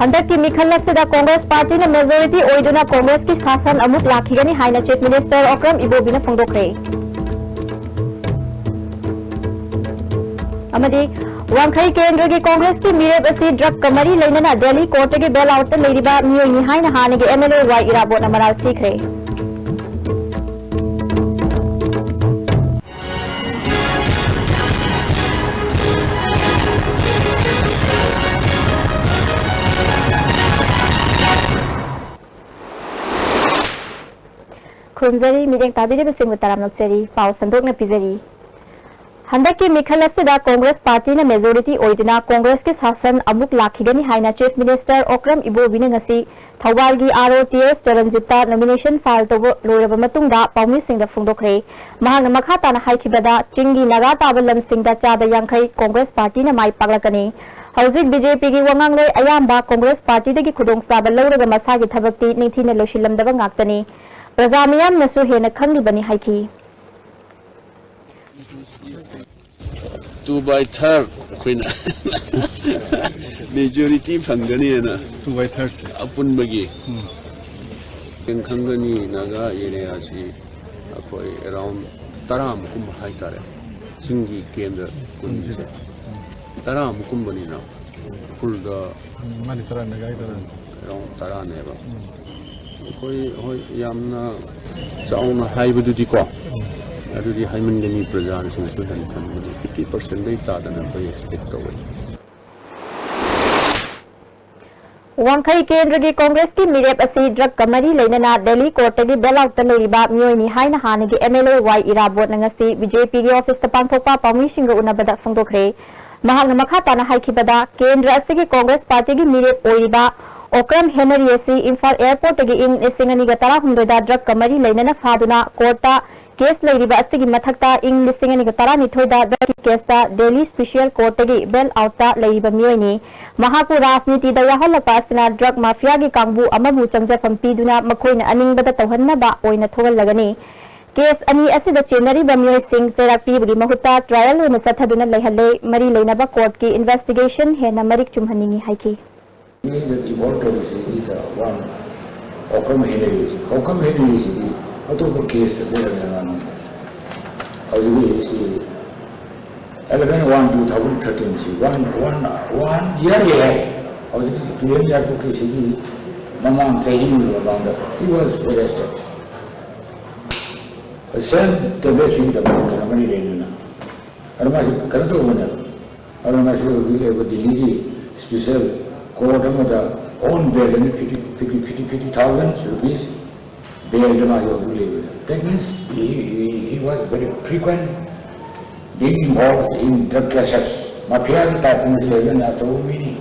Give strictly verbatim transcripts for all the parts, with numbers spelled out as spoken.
ꯍꯟꯗꯛꯀꯤ ꯃꯤꯈꯜ ꯑꯁꯤꯗ ꯀꯣꯡꯒ꯭ꯔꯦꯁ ꯄꯥꯔꯇꯤꯅ ꯃꯦꯖꯣꯔꯤꯇꯤ ꯑꯣꯏꯗꯨꯅ ꯀꯣꯡꯒ꯭ꯔꯦꯁꯀꯤ ꯁꯥꯁꯟ ꯑꯃꯨꯛ ꯂꯥꯛꯈꯤꯒꯅꯤ ꯍꯥꯏꯅ ꯆꯤꯐ ꯃꯤꯅꯤꯁꯇꯔ ꯑꯣꯀ꯭ꯔꯝ ꯏꯕꯣꯕꯤꯅ ꯐꯣꯡꯗꯣꯛꯈ꯭ꯔꯦ꯫ ꯑꯃꯗꯤ ꯋꯥꯡꯈꯩ ꯀꯦꯟꯗ꯭ꯔꯒꯤ ꯀꯣꯡꯒ꯭ꯔꯦꯁꯀꯤ ꯃꯤꯔꯦꯞ ꯑꯁꯤ ꯗ꯭ꯔꯒꯀ ꯃꯔꯤ ꯂꯩꯅꯅ ꯗꯦꯜꯂꯤ ꯀꯣꯔꯠꯇꯒꯤ ꯕꯦꯜ ꯑꯥꯎꯠꯇ ꯂꯩꯔꯤꯕ ꯃꯤꯑꯣꯏꯅꯤ ꯍꯥꯏꯅ ꯍꯥꯟꯅꯒꯤ ꯑꯦꯝ ꯑꯦꯜ ꯑꯦ ꯋꯥꯏ ꯏꯔꯥꯕꯣꯠꯅ ꯃꯔꯥꯜ ꯁꯤꯈ꯭ꯔꯦ꯫ ꯈꯨꯔꯨꯝꯖꯔꯤ, ꯃꯤꯠꯌꯦꯡ ꯇꯥꯕꯤꯔꯤꯕꯁꯤꯡꯕꯨ ꯇꯔꯥꯝꯅ ꯑꯣꯛꯆꯔꯤ꯫ ꯄꯥꯎ ꯁꯟꯗꯣꯛꯅ ꯄꯤꯖꯔꯤ꯫ ꯍꯟꯗꯛꯀꯤ ꯃꯤꯈꯜ ꯑꯁꯤꯗ ꯀꯣꯡꯒ꯭ꯔꯦꯁ ꯄꯥꯔꯇꯤꯅ ꯃꯦꯖꯣꯔꯤꯇꯤ ꯑꯣꯏꯗꯨꯅ ꯀꯣꯡꯒ꯭ꯔꯦꯁꯀꯤ ꯁꯥꯁꯟ ꯑꯃꯨꯛ ꯂꯥꯛꯈꯤꯒꯅꯤ ꯍꯥꯏꯅ ꯆꯤꯐ ꯃꯤꯅꯤꯁꯇꯔ ꯑꯣꯀ꯭ꯔꯝ ꯏꯕꯣꯕꯤꯅ ꯉꯁꯤ ꯊꯧꯕꯥꯜꯒꯤ ꯑꯥꯔ ꯑꯣ ꯇꯤ ꯑꯦꯁ ꯆꯔꯟꯖꯤꯠꯇ ꯅꯣꯃꯤꯅꯦꯁꯟ ꯐꯥꯏꯜ ꯇꯧꯕ ꯂꯣꯏꯔꯕ ꯃꯇꯨꯡꯗ ꯄꯥꯎꯃꯤꯁꯤꯡꯗ ꯐꯣꯡꯗꯣꯛꯈ꯭ꯔꯦ꯫ ꯃꯍꯥꯛꯅ ꯃꯈꯥ ꯇꯥꯅ ꯍꯥꯏꯈꯤꯕꯗ, ꯆꯤꯡꯒꯤ ꯅꯥꯒꯥ ꯇꯥꯕ ꯂꯝꯁꯤꯡꯗ ꯆꯥꯗ ꯌꯥꯡꯈꯩ ꯀꯣꯡꯒ꯭ꯔꯦꯁ ꯄꯥꯔꯇꯤꯅ ꯃꯥꯏ ꯄꯥꯛꯂꯛꯀꯅꯤ꯫ ꯍꯧꯖꯤꯛ ꯕꯤ ꯖꯦ ꯄꯤꯒꯤ ꯋꯥꯉꯥꯡꯂꯣꯏ ꯑꯌꯥꯝꯕ ꯀꯣꯡꯒ꯭ꯔꯦꯁ ꯄꯥꯔꯇꯤꯗꯒꯤ ꯈꯨꯗꯣꯡꯆꯥꯕ ꯂꯧꯔꯒ ꯃꯁꯥꯒꯤ ꯊꯕꯛꯇꯤ ꯅꯤꯡꯊꯤꯅ ꯂꯣꯏꯁꯤꯜꯂꯝꯗꯕ ꯉꯥꯛꯇꯅꯤ꯫ ꯄ꯭ꯔꯖꯥ ꯃꯤꯌꯥꯝꯅꯁꯨ ꯍꯦꯟꯅ ꯈꯪꯂꯤꯕꯅꯤ ꯍꯥꯏꯈꯤ꯫ Two by third ꯑꯩꯈꯣꯏꯅ majority ꯐꯪꯒꯅꯤꯅ Two by third ꯁꯦ꯫ ꯑꯄꯨꯟꯕꯒꯤ ꯎꯝ꯫ ꯈꯪꯒꯅꯤ, ꯅꯥꯒꯥ ꯑꯦꯔꯤꯌꯥꯁꯤ ꯑꯩꯈꯣꯏ around ꯇꯔꯥꯃꯨꯛ ꯀꯨꯝꯕ ꯍꯥꯏꯇꯥꯔꯦ꯫ ꯆꯤꯡꯒꯤ ꯀꯦꯟꯗ꯭ꯔ ꯀꯨꯟꯁꯦ ꯇꯔꯥꯃꯨꯛ ꯀꯨꯝꯕꯅꯤꯅ ꯐꯨꯜꯗ ꯎꯝ, ꯃꯥꯅꯤ, ꯇꯔꯥ, ꯅꯥꯒꯥꯒꯤ ꯇꯔꯥꯁꯦ꯫ Around ꯇꯔꯥꯅꯦꯕ꯫ ꯎꯝ꯫ ꯑꯩꯈꯣꯏ, ꯍꯣꯏ, ꯌꯥꯝꯅ ꯆꯥꯎꯅ ꯍꯥꯏꯕꯗꯨꯗꯤꯀꯣ, ꯎꯝ꯫ ꯑꯗꯨꯗꯤ ꯍꯥꯏꯃꯟꯒꯅꯤ, ꯄ꯭ꯔꯖꯥꯅꯁꯨ ꯍꯦꯟꯅ ꯈꯟꯕꯗꯤ fifty percent ꯗꯩ ꯇꯥꯗꯅ ꯑꯩꯈꯣꯏ expect ꯇꯧꯋꯦ꯫ ꯋꯥꯡꯈꯩ ꯀꯦꯟꯗ꯭ꯔꯒꯤ ꯀꯣꯡꯒ꯭ꯔꯦꯁꯀꯤ ꯃꯤꯔꯦꯞ ꯑꯁꯤ ꯗ꯭ꯔꯒꯀ ꯃꯔꯤ ꯂꯩꯅꯅ ꯗꯦꯜꯂꯤ ꯀꯣꯔꯠꯇꯒꯤ ꯕꯦꯜ ꯑꯥꯎꯠꯇ ꯂꯩꯔꯤꯕ ꯃꯤꯑꯣꯏꯅꯤ ꯍꯥꯏꯅ ꯍꯥꯟꯅꯒꯤ ꯑꯦꯝ ꯑꯦꯜ ꯑꯦ ꯋꯥꯏ ꯏꯔꯥꯕꯣꯠꯅ ꯉꯁꯤ ꯕꯤ ꯖꯦ ꯄꯤꯒꯤ ꯑꯣꯐꯤꯁꯇ ꯄꯥꯡꯊꯣꯛꯄ ꯄꯥꯎꯃꯤꯁꯤꯡꯒ ꯎꯅꯕꯗ ꯐꯣꯡꯗꯣꯛꯈ꯭ꯔꯦ꯫ ꯃꯍꯥꯛꯅ ꯃꯈꯥ ꯇꯥꯅ ꯍꯥꯏꯈꯤꯕꯗ, ꯀꯦꯟꯗ꯭ꯔ ꯑꯁꯤꯒꯤ ꯀꯣꯡꯒ꯭ꯔꯦꯁ ꯄꯥꯔꯇꯤꯒꯤ ꯃꯤꯔꯦꯞ ꯑꯣꯏꯔꯤꯕ ꯑꯣꯀ꯭ꯔꯝ ꯍꯦꯅꯔꯤ ꯑꯁꯤ ꯏꯝꯐꯥꯜ ꯑꯦꯌꯔꯄꯣꯔꯠꯇꯒꯤ ꯏꯪ ꯂꯤꯁꯤꯡ ꯑꯅꯤꯒ ꯇꯔꯥꯍꯨꯝꯗꯣꯏꯗ ꯗ꯭ꯔꯒꯀ ꯃꯔꯤ ꯂꯩꯅꯅ ꯐꯥꯗꯨꯅ ꯀꯣꯔꯠꯇ ꯀꯦꯁ ꯂꯩꯔꯤꯕ ꯑꯁꯤꯒꯤ ꯃꯊꯛꯇ ꯏꯪ ꯂꯤꯁꯤꯡ ꯑꯅꯤꯒ ꯇꯔꯥꯅꯤꯊꯣꯏꯗ ꯗ꯭ꯔꯒꯀꯤ ꯀꯦꯁꯇ ꯗꯦꯜꯂꯤ ꯁ꯭ꯄꯦꯁꯤꯌꯦꯜ ꯀꯣꯔꯠꯇꯒꯤ ꯕꯦꯜ ꯑꯥꯎꯠꯇ ꯂꯩꯔꯤꯕ ꯃꯤꯑꯣꯏꯅꯤ꯫ ꯃꯍꯥꯛꯄꯨ ꯔꯥꯖꯅꯤꯇꯤꯗ ꯌꯥꯎꯍꯜꯂꯛꯄ ꯑꯁꯤꯅ ꯗ꯭ꯔꯒ ꯃꯥꯐꯤꯌꯥꯒꯤ ꯀꯥꯡꯕꯨ ꯑꯃꯕꯨ ꯆꯪꯖꯐꯝ ꯄꯤꯗꯨꯅ ꯃꯈꯣꯏꯅ ꯑꯅꯤꯡꯕꯗ ꯇꯧꯍꯟꯅꯕ ꯑꯣꯏꯅ ꯊꯣꯛꯍꯜꯂꯒꯅꯤ꯫ ꯀꯦꯁ ꯑꯅꯤ ꯑꯁꯤꯗ ꯆꯦꯟꯅꯔꯤꯕ ꯃꯤꯑꯣꯏꯁꯤꯡ ꯆꯩꯔꯥꯛ ꯄꯤꯕꯒꯤ ꯃꯍꯨꯠꯇ ꯇ꯭ꯔꯥꯏꯌꯦꯜ ꯑꯣꯏꯅ ꯆꯠꯊꯗꯨꯅ ꯂꯩꯍꯜꯂꯦ꯫ ꯃꯔꯤ ꯂꯩꯅꯕ ꯀꯣꯔꯠꯀꯤ ꯏꯟꯚꯦꯁꯇꯤꯒꯦꯁꯟ ꯍꯦꯟꯅ ꯃꯔꯤꯛ ꯆꯨꯝꯍꯟꯅꯤꯡꯏ ꯍꯥꯏꯈꯤ꯫ ꯃꯤꯗ ꯏꯟꯚꯣꯜꯕ ꯇꯧꯔꯤꯁꯤꯗ ꯋꯥꯟ ꯍꯥꯎꯀꯝ ꯍꯦꯅꯔꯤꯁꯤ, ꯍꯥꯎꯀꯝ ꯍꯦꯅꯔꯤꯁꯤꯗꯤ ꯑꯇꯣꯞꯄ ꯀꯦꯁꯇ ꯂꯩꯔꯝꯃꯦ ꯃꯥꯅ꯫ ꯍꯧꯖꯤꯛꯀꯤ ꯁꯤ eleven one two thousand thirteen ꯁꯤ ꯋꯥꯟ ꯋꯥꯟ ꯋꯥꯟ ꯏꯌꯥꯔ ꯍꯦ꯫ ꯍꯧꯖꯤꯛꯀꯤ ꯇꯨꯔꯦꯟ ꯏꯌꯥꯔꯄꯣꯔꯠꯀꯤꯁꯤꯗꯤ ꯃꯃꯥꯡ ꯆꯍꯤ ꯃꯃꯥꯡꯗ he was arrested꯫ ꯁꯦꯝ ꯇꯦꯕ꯭ꯂꯦꯠꯁꯤꯡꯒꯤꯗꯃꯛ ꯀꯩꯅꯣ ꯃꯔꯤ ꯂꯩꯅꯅ ꯑꯗꯨ ꯃꯥꯁꯤ ꯀꯩꯅꯣ ꯇꯧꯕꯅꯦꯕ꯫ ꯑꯗꯨꯅ ꯃꯁꯤ ꯍꯧꯖꯤꯛ ꯂꯩꯕ ꯗꯤꯜꯂꯤꯒꯤ ꯁ꯭ꯄꯤꯁꯦꯜ ꯀꯣꯔꯠ ꯑꯃꯗ ꯑꯣꯟ ꯕꯦꯜ ꯑꯅꯤ fifty fifty fifty fifty thousand rupees ballad ꯃꯥꯁꯤ ꯍꯧꯖꯤꯛ ꯂꯩꯕꯅꯦ꯫ That means he, he, he was very frequent being involved in drug cases꯫ ꯃꯥꯐꯤꯌꯥꯒꯤ ꯇꯥꯏꯞꯇ ꯃꯁꯤ ꯂꯩꯕꯅ ꯑꯆꯧꯕ ꯃꯤꯅꯤ꯫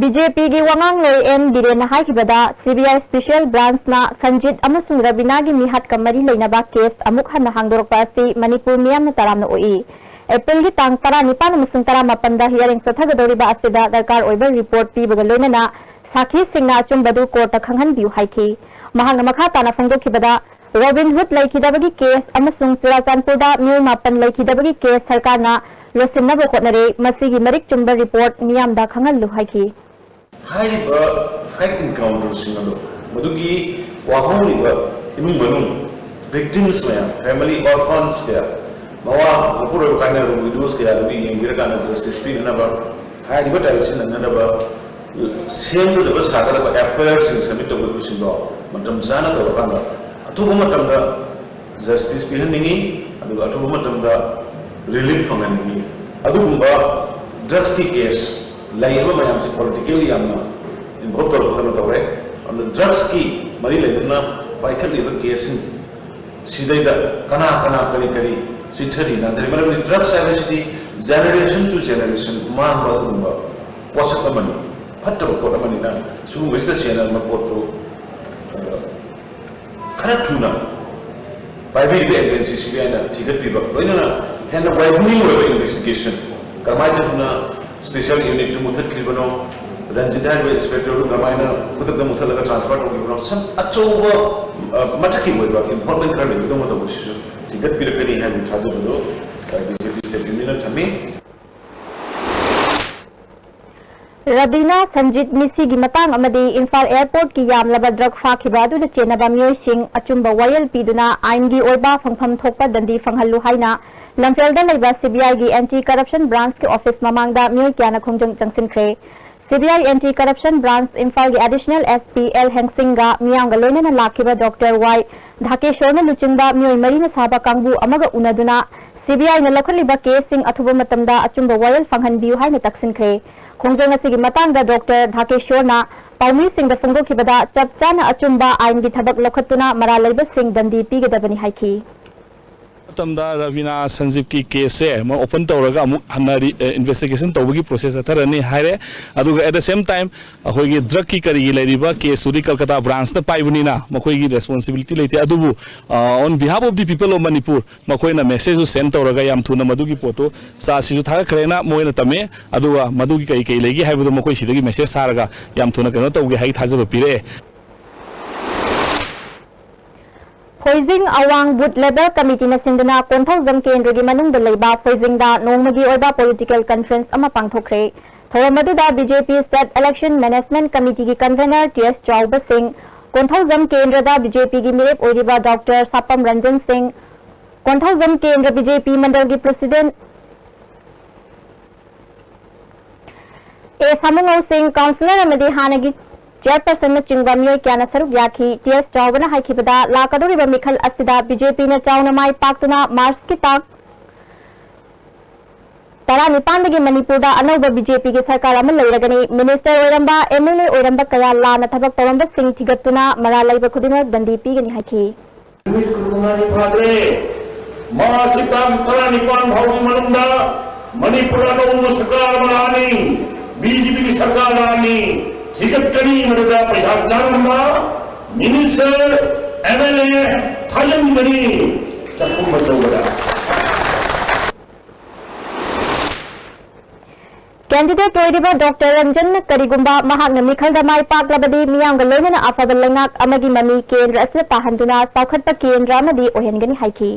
ꯕꯤ ꯖꯦ ꯄꯤꯒꯤ ꯋꯥꯉꯥꯡꯂꯣꯏ ꯑꯦꯟ ꯕꯤꯔꯦꯟꯅ ꯍꯥꯏꯈꯤꯕꯗ, ꯁꯤ ꯕꯤ ꯑꯥꯏ ꯁ꯭ꯄꯤꯁꯦꯜ ꯕ꯭ꯔꯥꯟꯆꯅ ꯁꯟꯖꯤꯠ ꯑꯃꯁꯨꯡ ꯔꯕꯤꯅꯥꯒꯤ ꯃꯤꯍꯥꯠꯀ ꯃꯔꯤ ꯂꯩꯅꯕ ꯀꯦꯁ ꯑꯃꯨꯛ ꯍꯟꯅ ꯍꯥꯡꯗꯣꯔꯛꯄ ꯑꯁꯤ ꯃꯅꯤꯄꯨꯔ ꯃꯤꯌꯥꯝꯅ ꯇꯔꯥꯝꯅ ꯑꯣꯛꯏ꯫ ꯑꯦꯄ꯭ꯔꯤꯜꯒꯤ ꯇꯥꯡ ꯇꯔꯥꯅꯤꯄꯥꯟ ꯑꯃꯁꯨꯡ ꯇꯔꯥꯃꯥꯄꯟꯗ ꯍꯤꯌꯥꯔꯤꯡ ꯆꯠꯊꯒꯗꯧꯔꯤꯕ ꯑꯁꯤꯗ ꯗꯔꯀꯥꯔ ꯑꯣꯏꯕ ꯔꯤꯄꯣꯔꯠ ꯄꯤꯕꯒ ꯂꯣꯏꯅꯅ ꯁꯥꯈꯤꯁꯤꯡꯅ ꯑꯆꯨꯝꯕꯗꯨ ꯀꯣꯔꯠꯇ ꯈꯪꯍꯟꯕꯤꯌꯨ ꯍꯥꯏꯈꯤ꯫ ꯃꯍꯥꯛꯅ ꯃꯈꯥ ꯇꯥꯅ ꯐꯣꯡꯗꯣꯛꯈꯤꯕꯗ, ꯔꯣꯕꯤꯟꯍꯨꯗ ꯂꯩꯈꯤꯗꯕꯒꯤ ꯀꯦꯁ ꯑꯃꯁꯨꯡ ꯆꯨꯔꯥꯆꯥꯟꯄꯨꯔꯗ ꯃꯤꯑꯣꯏ ꯃꯥꯄꯟ ꯂꯩꯈꯤꯗꯕꯒꯤ ꯀꯦꯁ ꯁꯔꯀꯥꯔꯅ ꯂꯣꯠꯁꯤꯟꯅꯕ ꯍꯣꯠꯅꯔꯦ꯫ ꯃꯁꯤꯒꯤ ꯃꯔꯤꯛ ꯆꯨꯝꯕ ꯔꯤꯄꯣꯔꯠ ꯃꯤꯌꯥꯝꯗ ꯈꯪꯍꯜꯂꯨ ꯍꯥꯏꯈꯤ꯫ ꯍꯥꯏꯔꯤꯕ ꯐꯦꯛ ꯏꯟꯀꯥꯎꯟꯇꯔꯁꯤꯡ ꯑꯗꯣ ꯃꯗꯨꯒꯤ ꯋꯥꯍꯧꯔꯤꯕ ꯏꯃꯨꯡ ꯃꯅꯨꯡ, ꯚꯤꯛꯇꯤꯝꯁ ꯃꯌꯥꯝ, ꯐꯦꯃꯤꯂꯤ ꯑꯣꯔꯐꯟꯁ ꯀꯌꯥ, ꯃꯋꯥ ꯃꯄꯨꯔꯣꯏꯕ ꯀꯥꯏꯅꯔꯕ ꯋꯤꯗꯣꯁ ꯀꯌꯥꯗꯨꯒꯤ ꯌꯦꯡꯕꯤꯔꯀꯥꯟꯗ ꯖꯁꯇꯤꯁ ꯄꯤꯅꯅꯕ, ꯍꯥꯏꯔꯤꯕ ꯗꯥꯏꯔꯦꯛꯁꯟ ꯅꯪꯅꯅꯕ ꯁꯦꯝꯒꯗꯕ ꯁꯥꯒꯗꯕ ꯑꯦꯐ ꯑꯥꯏ ꯑꯥꯔꯁꯤꯡ ꯁꯕꯃꯤꯠ ꯇꯧꯒꯗꯕꯁꯤꯡꯗꯣ ꯃꯇꯝ ꯆꯥꯅ ꯇꯧꯔꯀꯥꯟꯗ ꯑꯊꯨꯕ ꯃꯇꯝꯗ ꯖꯁꯇꯤꯁ ꯄꯤꯍꯟꯅꯤꯡꯉꯤ, ꯑꯗꯨꯒ ꯑꯊꯨꯕ ꯃꯇꯝꯗ ꯔꯤꯂꯤꯐ ꯐꯪꯍꯟꯅꯤꯡꯉꯤ꯫ ꯑꯗꯨꯒꯨꯝꯕ ꯗ꯭ꯔꯒꯁꯀꯤ ꯀꯦꯁ ꯂꯩꯔꯤꯕ ꯃꯌꯥꯝꯁꯦ ꯄꯣꯂꯤꯇꯤꯀꯦꯜ ꯌꯥꯝꯅ ꯏꯟꯚꯣꯜꯕ ꯇꯧꯔꯛꯄꯗꯧꯅ ꯇꯧꯔꯦ꯫ ꯑꯗꯨꯅ ꯗ꯭ꯔꯒꯁꯀꯤ ꯃꯔꯤ ꯂꯩꯅꯅ ꯄꯥꯏꯈꯠꯂꯤꯕ ꯀꯦꯁꯁꯤꯡ ꯁꯤꯗꯩꯗ ꯀꯅꯥ ꯀꯅꯥ ꯀꯔꯤ ꯀꯔꯤ ꯆꯤꯠꯊꯔꯤ ꯅꯥꯟꯊꯔꯤ? ꯃꯔꯝꯗꯤ ꯗ꯭ꯔꯒꯁ ꯍꯥꯏꯕꯁꯤꯗꯤ ꯖꯦꯅꯦꯔꯦꯁꯟ ꯇꯨ ꯖꯦꯅꯦꯔꯦꯁꯟ ꯃꯥꯡꯕ ꯑꯗꯨꯒꯨꯝꯕ ꯄꯣꯠꯁꯛ ꯑꯃꯅꯤ, ꯐꯠꯇꯕ ꯄꯣꯠ ꯑꯃꯅꯤꯅ ꯁꯤꯒꯨꯝꯕꯁꯤꯗ ꯆꯦꯟꯅꯔꯝꯕ ꯄꯣꯠꯇꯨ, ꯑ, ꯈꯔ ꯊꯨꯅ ꯄꯥꯏꯕꯤꯔꯤꯕ ꯑꯦꯖꯦꯟꯁꯤ ꯁꯤ ꯕꯤ ꯑꯥꯏꯅ ꯊꯤꯒꯠꯄꯤꯕ, ꯂꯣꯏꯅꯅ ꯍꯦꯟꯅ ꯋꯥꯏꯄꯨꯅꯤꯡ ꯑꯣꯏꯕ ꯏꯟꯚꯦꯁꯇꯤꯒꯦꯁꯟ, ꯀꯔꯝꯍꯥꯏꯅ ꯇꯧꯗꯨꯅ ꯁ꯭ꯄꯦꯁꯦꯜ ꯌꯨꯅꯤꯠꯇꯨ ꯃꯨꯊꯠꯈ꯭ꯔꯤꯕꯅꯣ, ꯔꯟꯖꯤꯠ ꯍꯥꯏꯔꯤꯕ ꯏꯟꯁꯄꯦꯛꯇꯔꯗꯨ ꯀꯔꯝꯍꯥꯏꯅ ꯈꯨꯗꯛꯇ ꯃꯨꯊꯠꯂꯒ ꯇ꯭ꯔꯥꯟꯁꯐꯔ ꯇꯧꯈꯤꯕꯅꯣ, ꯁꯝ ꯑꯆꯧꯕ, ꯑ, ꯃꯊꯛꯀꯤ ꯑꯣꯏꯕ ꯏꯟꯚꯣꯜꯕꯃꯦꯟ ꯈꯔ ꯂꯩꯕꯗꯧꯅ ꯇꯧꯕꯁꯤꯁꯨ ꯊꯤꯒꯠꯄꯤꯔꯛꯀꯅꯤ ꯍꯥꯏꯕꯒꯤ ꯊꯥꯖꯕꯗꯨ, ꯑ, ꯕꯤ ꯖꯦ ꯄꯤ ꯁ꯭ꯇꯦꯠ ꯌꯨꯅꯤꯌꯟꯅ ꯊꯝꯃꯤ꯫ ꯔꯕꯤꯅꯥ ꯁꯟꯖꯤꯠ ꯃꯤꯁꯤꯒꯤ ꯃꯇꯥꯡ ꯑꯃꯗꯤ ꯏꯝꯐꯥꯜ ꯑꯦꯌꯔꯄꯣꯔꯠꯀꯤ ꯌꯥꯝꯂꯕ ꯗ꯭ꯔꯒ ꯐꯥꯈꯤꯕ ꯑꯗꯨꯗ ꯆꯦꯟꯅꯕ ꯃꯤꯑꯣꯏꯁꯤꯡ ꯑꯆꯨꯝꯕ ꯋꯥꯌꯦꯜ ꯄꯤꯗꯨꯅ ꯑꯥꯏꯟꯒꯤ ꯑꯣꯏꯕ ꯐꯪꯐꯝ ꯊꯣꯛꯄ ꯗꯟꯗꯤ ꯐꯪꯍꯜꯂꯨ ꯍꯥꯏꯅ ꯂꯝꯐꯦꯜꯗ ꯂꯩꯕ ꯁꯤꯕꯤꯑꯥꯏꯒꯤ ꯑꯦꯟꯇꯤ ꯀꯔꯞꯁꯟ ꯕ꯭ꯔꯥꯟꯁꯀꯤ ꯑꯣꯐꯤꯁ ꯃꯃꯥꯡꯗ ꯃꯤꯑꯣꯏ ꯀꯌꯥꯅ ꯈꯣꯡꯖꯪ ꯆꯪꯁꯤꯟꯈ꯭ꯔꯦ꯫ ꯁꯤꯕꯤꯑꯥꯏ ꯑꯦꯟꯇꯤ ꯀꯔꯞꯁꯟ ꯕ꯭ꯔꯥꯟꯁ ꯏꯝꯐꯥꯜꯒꯤ ꯑꯦꯗꯤꯁꯅꯦꯜ ꯑꯦꯁ ꯄꯤ ꯑꯦꯜ ꯍꯦꯡꯁꯤꯡꯒ ꯃꯤꯌꯥꯝꯒ ꯂꯣꯏꯅꯅ ꯂꯥꯛꯈꯤꯕ ꯗꯣꯛꯇꯔ ꯋꯥꯏ ꯙꯥꯀꯦꯁꯣꯔꯅ ꯂꯨꯆꯤꯡꯕ ꯃꯤꯑꯣꯏ ꯃꯔꯤꯅ ꯁꯥꯕ ꯀꯥꯡꯕꯨ ꯑꯃꯒ ꯎꯅꯗꯨꯅ ꯁꯤꯕꯤꯑꯥꯏꯅ ꯂꯧꯈꯠꯂꯤꯕ ꯀꯦꯁꯁꯤꯡ ꯑꯊꯨꯕ ꯃꯇꯝꯗ ꯑꯆꯨꯝꯕ ꯋꯥꯌꯦꯜ ꯐꯪꯍꯟꯕꯤꯌꯨ ꯍꯥꯏꯅ ꯇꯛꯁꯤꯟꯈ꯭ꯔꯦ꯫ ꯈꯣꯡꯖꯪ ꯑꯁꯤꯒꯤ ꯃꯇꯥꯡꯗ ꯗꯣꯛꯇꯔ ꯙꯥꯀꯦꯁꯣꯔꯅ ꯄꯥꯎꯃꯤꯁꯤꯡꯗ ꯐꯣꯡꯗꯣꯛꯈꯤꯕꯗ ꯆꯞ ꯆꯥꯅ ꯑꯆꯨꯝꯕ ꯑꯥꯏꯟꯒꯤ ꯊꯕꯛ ꯂꯧꯈꯠꯇꯨꯅ ꯃꯔꯥꯜ ꯂꯩꯕꯁꯤꯡ ꯗꯟꯗꯤ ꯄꯤꯒꯗꯕꯅꯤ ꯍꯥꯏꯈꯤ꯫ ꯃꯇꯝꯗ ꯔꯕꯤꯅꯥ ꯁꯟꯖꯤꯞꯀꯤ ꯀꯦꯁꯁꯦ ꯑꯃꯨꯛ ꯑꯣꯄꯟ ꯇꯧꯔꯒ ꯑꯃꯨꯛ ꯍꯟꯅ ꯔꯤ-, ꯑ, ꯏꯟꯚꯦꯁꯇꯤꯒꯦꯁꯟ ꯇꯧꯕꯒꯤ ꯄ꯭ꯔꯣꯁꯦꯁ ꯆꯠꯊꯔꯅꯤ ꯍꯥꯏꯔꯦ꯫ ꯑꯗꯨꯒ at the same time ꯑꯩꯈꯣꯏꯒꯤ ꯗ꯭ꯔꯒꯀꯤ ꯀꯔꯤꯒꯤ ꯂꯩꯔꯤꯕ ꯀꯦꯁꯇꯨꯗꯤ ꯀꯜꯀꯇꯥ ꯕ꯭ꯔꯥꯟꯁꯅ ꯄꯥꯏꯕꯅꯤꯅ ꯃꯈꯣꯏꯒꯤ ꯔꯦꯁꯄꯣꯟꯁꯤꯕꯤꯂꯤꯇꯤ ꯂꯩꯇꯦ꯫ ꯑꯗꯨꯕꯨ, ꯑ, on behalf of the people of Manipur ꯃꯈꯣꯏꯅ ꯃꯦꯁꯦꯖꯁꯨ ꯁꯦꯟ ꯇꯧꯔꯒ ꯌꯥꯝ ꯊꯨꯅ ꯃꯗꯨꯒꯤ ꯄꯣꯠꯇꯨ ꯆꯥꯁꯤꯁꯨ ꯊꯥꯒꯠꯈ꯭ꯔꯦꯅ ꯃꯣꯏꯅ ꯇꯝꯃꯦ꯫ ꯑꯗꯨꯒ ꯃꯗꯨꯒꯤ ꯀꯔꯤ ꯀꯔꯤ ꯂꯩꯒꯦ ꯍꯥꯏꯕꯗꯣ ꯃꯈꯣꯏ ꯁꯤꯗꯒꯤ ꯃꯦꯁꯦꯖ ꯊꯥꯔꯒ ꯌꯥꯝ ꯊꯨꯅ ꯀꯩꯅꯣ ꯇꯧꯒꯦ ꯍꯥꯏꯒꯤ ꯊꯥꯖꯕ ꯄꯤꯔꯛꯑꯦ꯫ ꯐꯣꯏꯖꯤꯡ ꯑꯋꯥꯡ ꯕꯨꯊ ꯂꯦꯚꯦꯜ ꯀꯃꯤꯇꯤꯅ ꯁꯤꯟꯗꯨꯅ ꯀꯣꯟꯊꯧꯖꯝ ꯀꯦꯟꯗ꯭ꯔꯒꯤ ꯃꯅꯨꯡꯗ ꯂꯩꯕ ꯐꯣꯏꯖꯤꯡꯗ ꯅꯣꯡꯃꯒꯤ ꯑꯣꯏꯕ ꯄꯣꯂꯤꯇꯤꯀꯦꯜ ꯀꯟꯐ꯭ꯔꯦꯟꯁ ꯑꯃ ꯄꯥꯡꯊꯣꯛꯈ꯭ꯔꯦ꯫ ꯊꯧꯔꯝ ꯑꯗꯨꯗ B J P state election management ꯀꯃꯤꯇꯤꯒꯤ convener T S Chaoba Singh, Konthoujam ꯀꯦꯟꯗ꯭ꯔꯗ ꯕꯤ ꯖꯦ ꯄꯤꯒꯤ ꯃꯤꯔꯦꯞ ꯑꯣꯏꯔꯤꯕ ꯗꯣꯛꯇꯔ ꯁꯥꯄꯝ ꯔꯟꯖꯟ ꯁꯤꯡ, ꯀꯣꯟꯊꯧꯖꯝ ꯀꯦꯟꯗ꯭ꯔ ꯕꯤ ꯖꯦ ꯄꯤ ꯃꯟꯗꯜꯒꯤ ꯄ꯭ꯔꯦꯁꯤꯗꯦꯟꯠ ꯑꯦ ꯁꯥꯃꯨꯉꯧ ꯁꯤꯡ, ꯀꯥꯎꯟꯁꯤꯂꯔ ꯑꯃꯗꯤ ꯍꯥꯟꯅꯒꯤ ꯆꯦꯌꯔꯄꯔꯁꯟꯅꯆꯤꯡꯕ ꯃꯤꯑꯣꯏ ꯀꯌꯥꯅ ꯁꯔꯨꯛ ꯌꯥꯈꯤ꯫ ꯇꯤ ꯑꯦꯁ ꯆꯥꯎꯕꯅ ꯍꯥꯏꯈꯤꯕꯗ, ꯂꯥꯛꯀꯗꯧꯔꯤꯕ ꯃꯤꯈꯜ ꯑꯁꯤꯗ ꯕꯤ ꯖꯦ ꯄꯤꯅ ꯆꯥꯎꯅ ꯃꯥꯏ ꯄꯥꯛꯇꯨꯅ ꯃꯥꯔꯆꯀꯤ ꯇꯥꯡ ꯇꯔꯥꯅꯤꯄꯥꯟꯗꯒꯤ ꯃꯅꯤꯄꯨꯔꯗ ꯑꯅꯧꯕ ꯕꯤ ꯖꯦ ꯄꯤꯒꯤ ꯁꯔꯀꯥꯔ ꯑꯃ ꯂꯩꯔꯒꯅꯤ꯫ ꯃꯤꯅꯤꯁꯇꯔ ꯑꯣꯏꯔꯝꯕ, ꯑꯦꯝ ꯑꯦꯜ ꯑꯦ ꯑꯣꯏꯔꯝꯕ ꯀꯌꯥ ꯂꯥꯟꯅ ꯊꯕꯛ ꯇꯧꯔꯝꯕꯁꯤꯡ ꯊꯤꯒꯠꯇꯨꯅ ꯃꯔꯥꯜ ꯂꯩꯕ ꯈꯨꯗꯤꯡꯃꯛ ꯗꯟꯗꯤ ꯄꯤꯒꯅꯤ ꯍꯥꯏꯈꯤ꯫ ꯅꯨꯃꯤꯠ ꯀꯨꯟꯃꯉꯥꯅꯤ ꯐꯥꯗ꯭ꯔꯦ꯫ ꯃꯥꯔꯆꯀꯤ ꯇꯥꯡ ꯇꯔꯥꯅꯤꯄꯥꯟ ꯐꯥꯎꯒꯤ ꯃꯅꯨꯡꯗ ꯃꯅꯤꯄꯨꯔ ꯑꯅꯧꯕ ꯁꯔꯀꯥꯔ ꯑꯃ ꯂꯥꯛꯑꯅꯤ꯫ ꯕꯤ ꯖꯦ ꯄꯤꯒꯤ ꯁꯔꯀꯥꯔ ꯂꯥꯛꯑꯅꯤ꯫ ꯊꯤꯒꯠꯀꯅꯤ, ꯃꯗꯨꯗ ꯄꯩꯁꯥ ꯆꯥꯔꯝꯕ ꯃꯤꯅꯤꯁꯇꯔ, ꯑꯦꯝ ꯑꯦꯜ ꯑꯦ ꯊꯥꯖꯤꯟꯒꯅꯤ ꯆꯥꯛꯈꯨꯝ ꯑꯆꯧꯕꯗ꯫ ꯀꯦꯟꯗꯤꯗꯦꯠ ꯑꯣꯏꯔꯤꯕ ꯗꯣꯛꯇꯔ ꯔꯟꯖꯟꯅ ꯀꯔꯤꯒꯨꯝꯕ ꯃꯍꯥꯛꯅ ꯃꯤꯈꯜꯗ ꯃꯥꯏ ꯄꯥꯛꯂꯕꯗꯤ ꯃꯤꯌꯥꯝꯒ ꯂꯣꯏꯅꯅ ꯑꯐꯕ ꯂꯩꯉꯥꯛ ꯑꯃꯒꯤ ꯃꯃꯤ ꯀꯦꯟꯗ꯭ꯔ ꯑꯁꯤꯗ ꯇꯥꯍꯟꯗꯨꯅ ꯆꯥꯎꯈꯠꯄ ꯀꯦꯟꯗ꯭ꯔ ꯑꯃꯗꯤ ꯑꯣꯏꯍꯟꯒꯅꯤ ꯍꯥꯏꯈꯤ꯫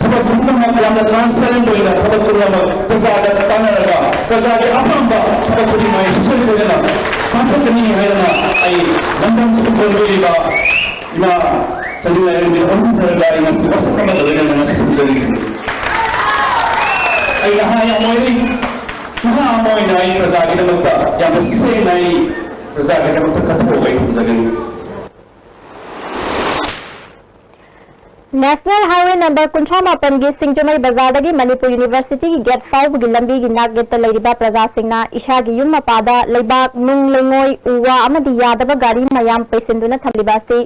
ꯊꯕꯛ ꯄꯨꯝꯅꯃꯛ ꯌꯥꯝꯅ transparent ꯑꯣꯏꯅ ꯊꯕꯛ ꯄꯨꯝꯅꯃꯛ ꯄ꯭ꯔꯖꯥꯗ ꯇꯥꯟꯅꯔꯒ ꯄ꯭ꯔꯖꯥꯒꯤ ꯑꯄꯥꯝꯕ ꯊꯕꯛ ꯈꯨꯗꯤꯡꯃꯛ ꯑꯩ ꯁꯨꯡꯁꯣꯏ ꯁꯣꯏꯗꯅ ꯄꯥꯡꯊꯣꯛꯀꯅꯤ ꯍꯥꯏꯗꯅ ꯑꯩ ꯂꯝꯗꯝꯁꯤꯗ ꯀꯣꯟꯕꯤꯔꯤꯕ ꯏꯃꯥ ꯆꯅꯨ ꯂꯥꯏꯔꯦꯝꯕꯤꯗ ꯑꯣꯟꯁꯤꯟꯖꯔꯒ ꯑꯩ ꯉꯁꯤ ꯋꯥꯁꯛ ꯑꯃꯒ ꯂꯣꯏꯅꯅ ꯉꯁꯤ ꯊꯝꯖꯔꯤꯁꯤꯅꯤ꯫ ꯑꯩ ꯅꯍꯥ ꯌꯥꯝ ꯑꯣꯏꯔꯤ꯫ ꯅꯍꯥ ꯑꯃ ꯑꯣꯏꯅ ꯑꯩ ꯄ꯭ꯔꯖꯥꯒꯤꯗꯃꯛꯇ ꯌꯥꯝꯅ ꯁꯦꯡꯅ ꯑꯩ ꯄ꯭ꯔꯖꯥꯒꯤꯗꯃꯛꯇ ꯀꯠꯊꯣꯛꯑꯒ ꯑꯩ ꯊꯝꯖꯒꯅꯤ꯫ National Highway number ꯀꯨꯟꯊ꯭ꯔꯥ ꯃꯥꯄꯟꯒꯤ ꯁꯤꯡꯖꯃꯩ ꯕꯖꯥꯔꯗꯒꯤ ꯃꯅꯤꯄꯨꯔ Universityꯒꯤ gate ꯐꯥꯎꯕꯒꯤ ꯂꯝꯕꯤꯒꯤ ꯅꯥꯛꯌꯦꯠꯇ ꯂꯩꯔꯤꯕ ꯄ꯭ꯔꯖꯥꯁꯤꯡꯅ ꯏꯁꯥꯒꯤ ꯌꯨꯝ ꯃꯄꯥꯗ ꯂꯩꯕꯥꯛ, ꯅꯨꯡ, ꯂꯩꯉꯣꯏ, ꯎ ꯋꯥ ꯑꯃꯗꯤ ꯌꯥꯗꯕ ꯒꯥꯔꯤ ꯃꯌꯥꯝ ꯄꯩꯁꯤꯟꯗꯨꯅ ꯊꯝꯂꯤꯕ ꯑꯁꯤ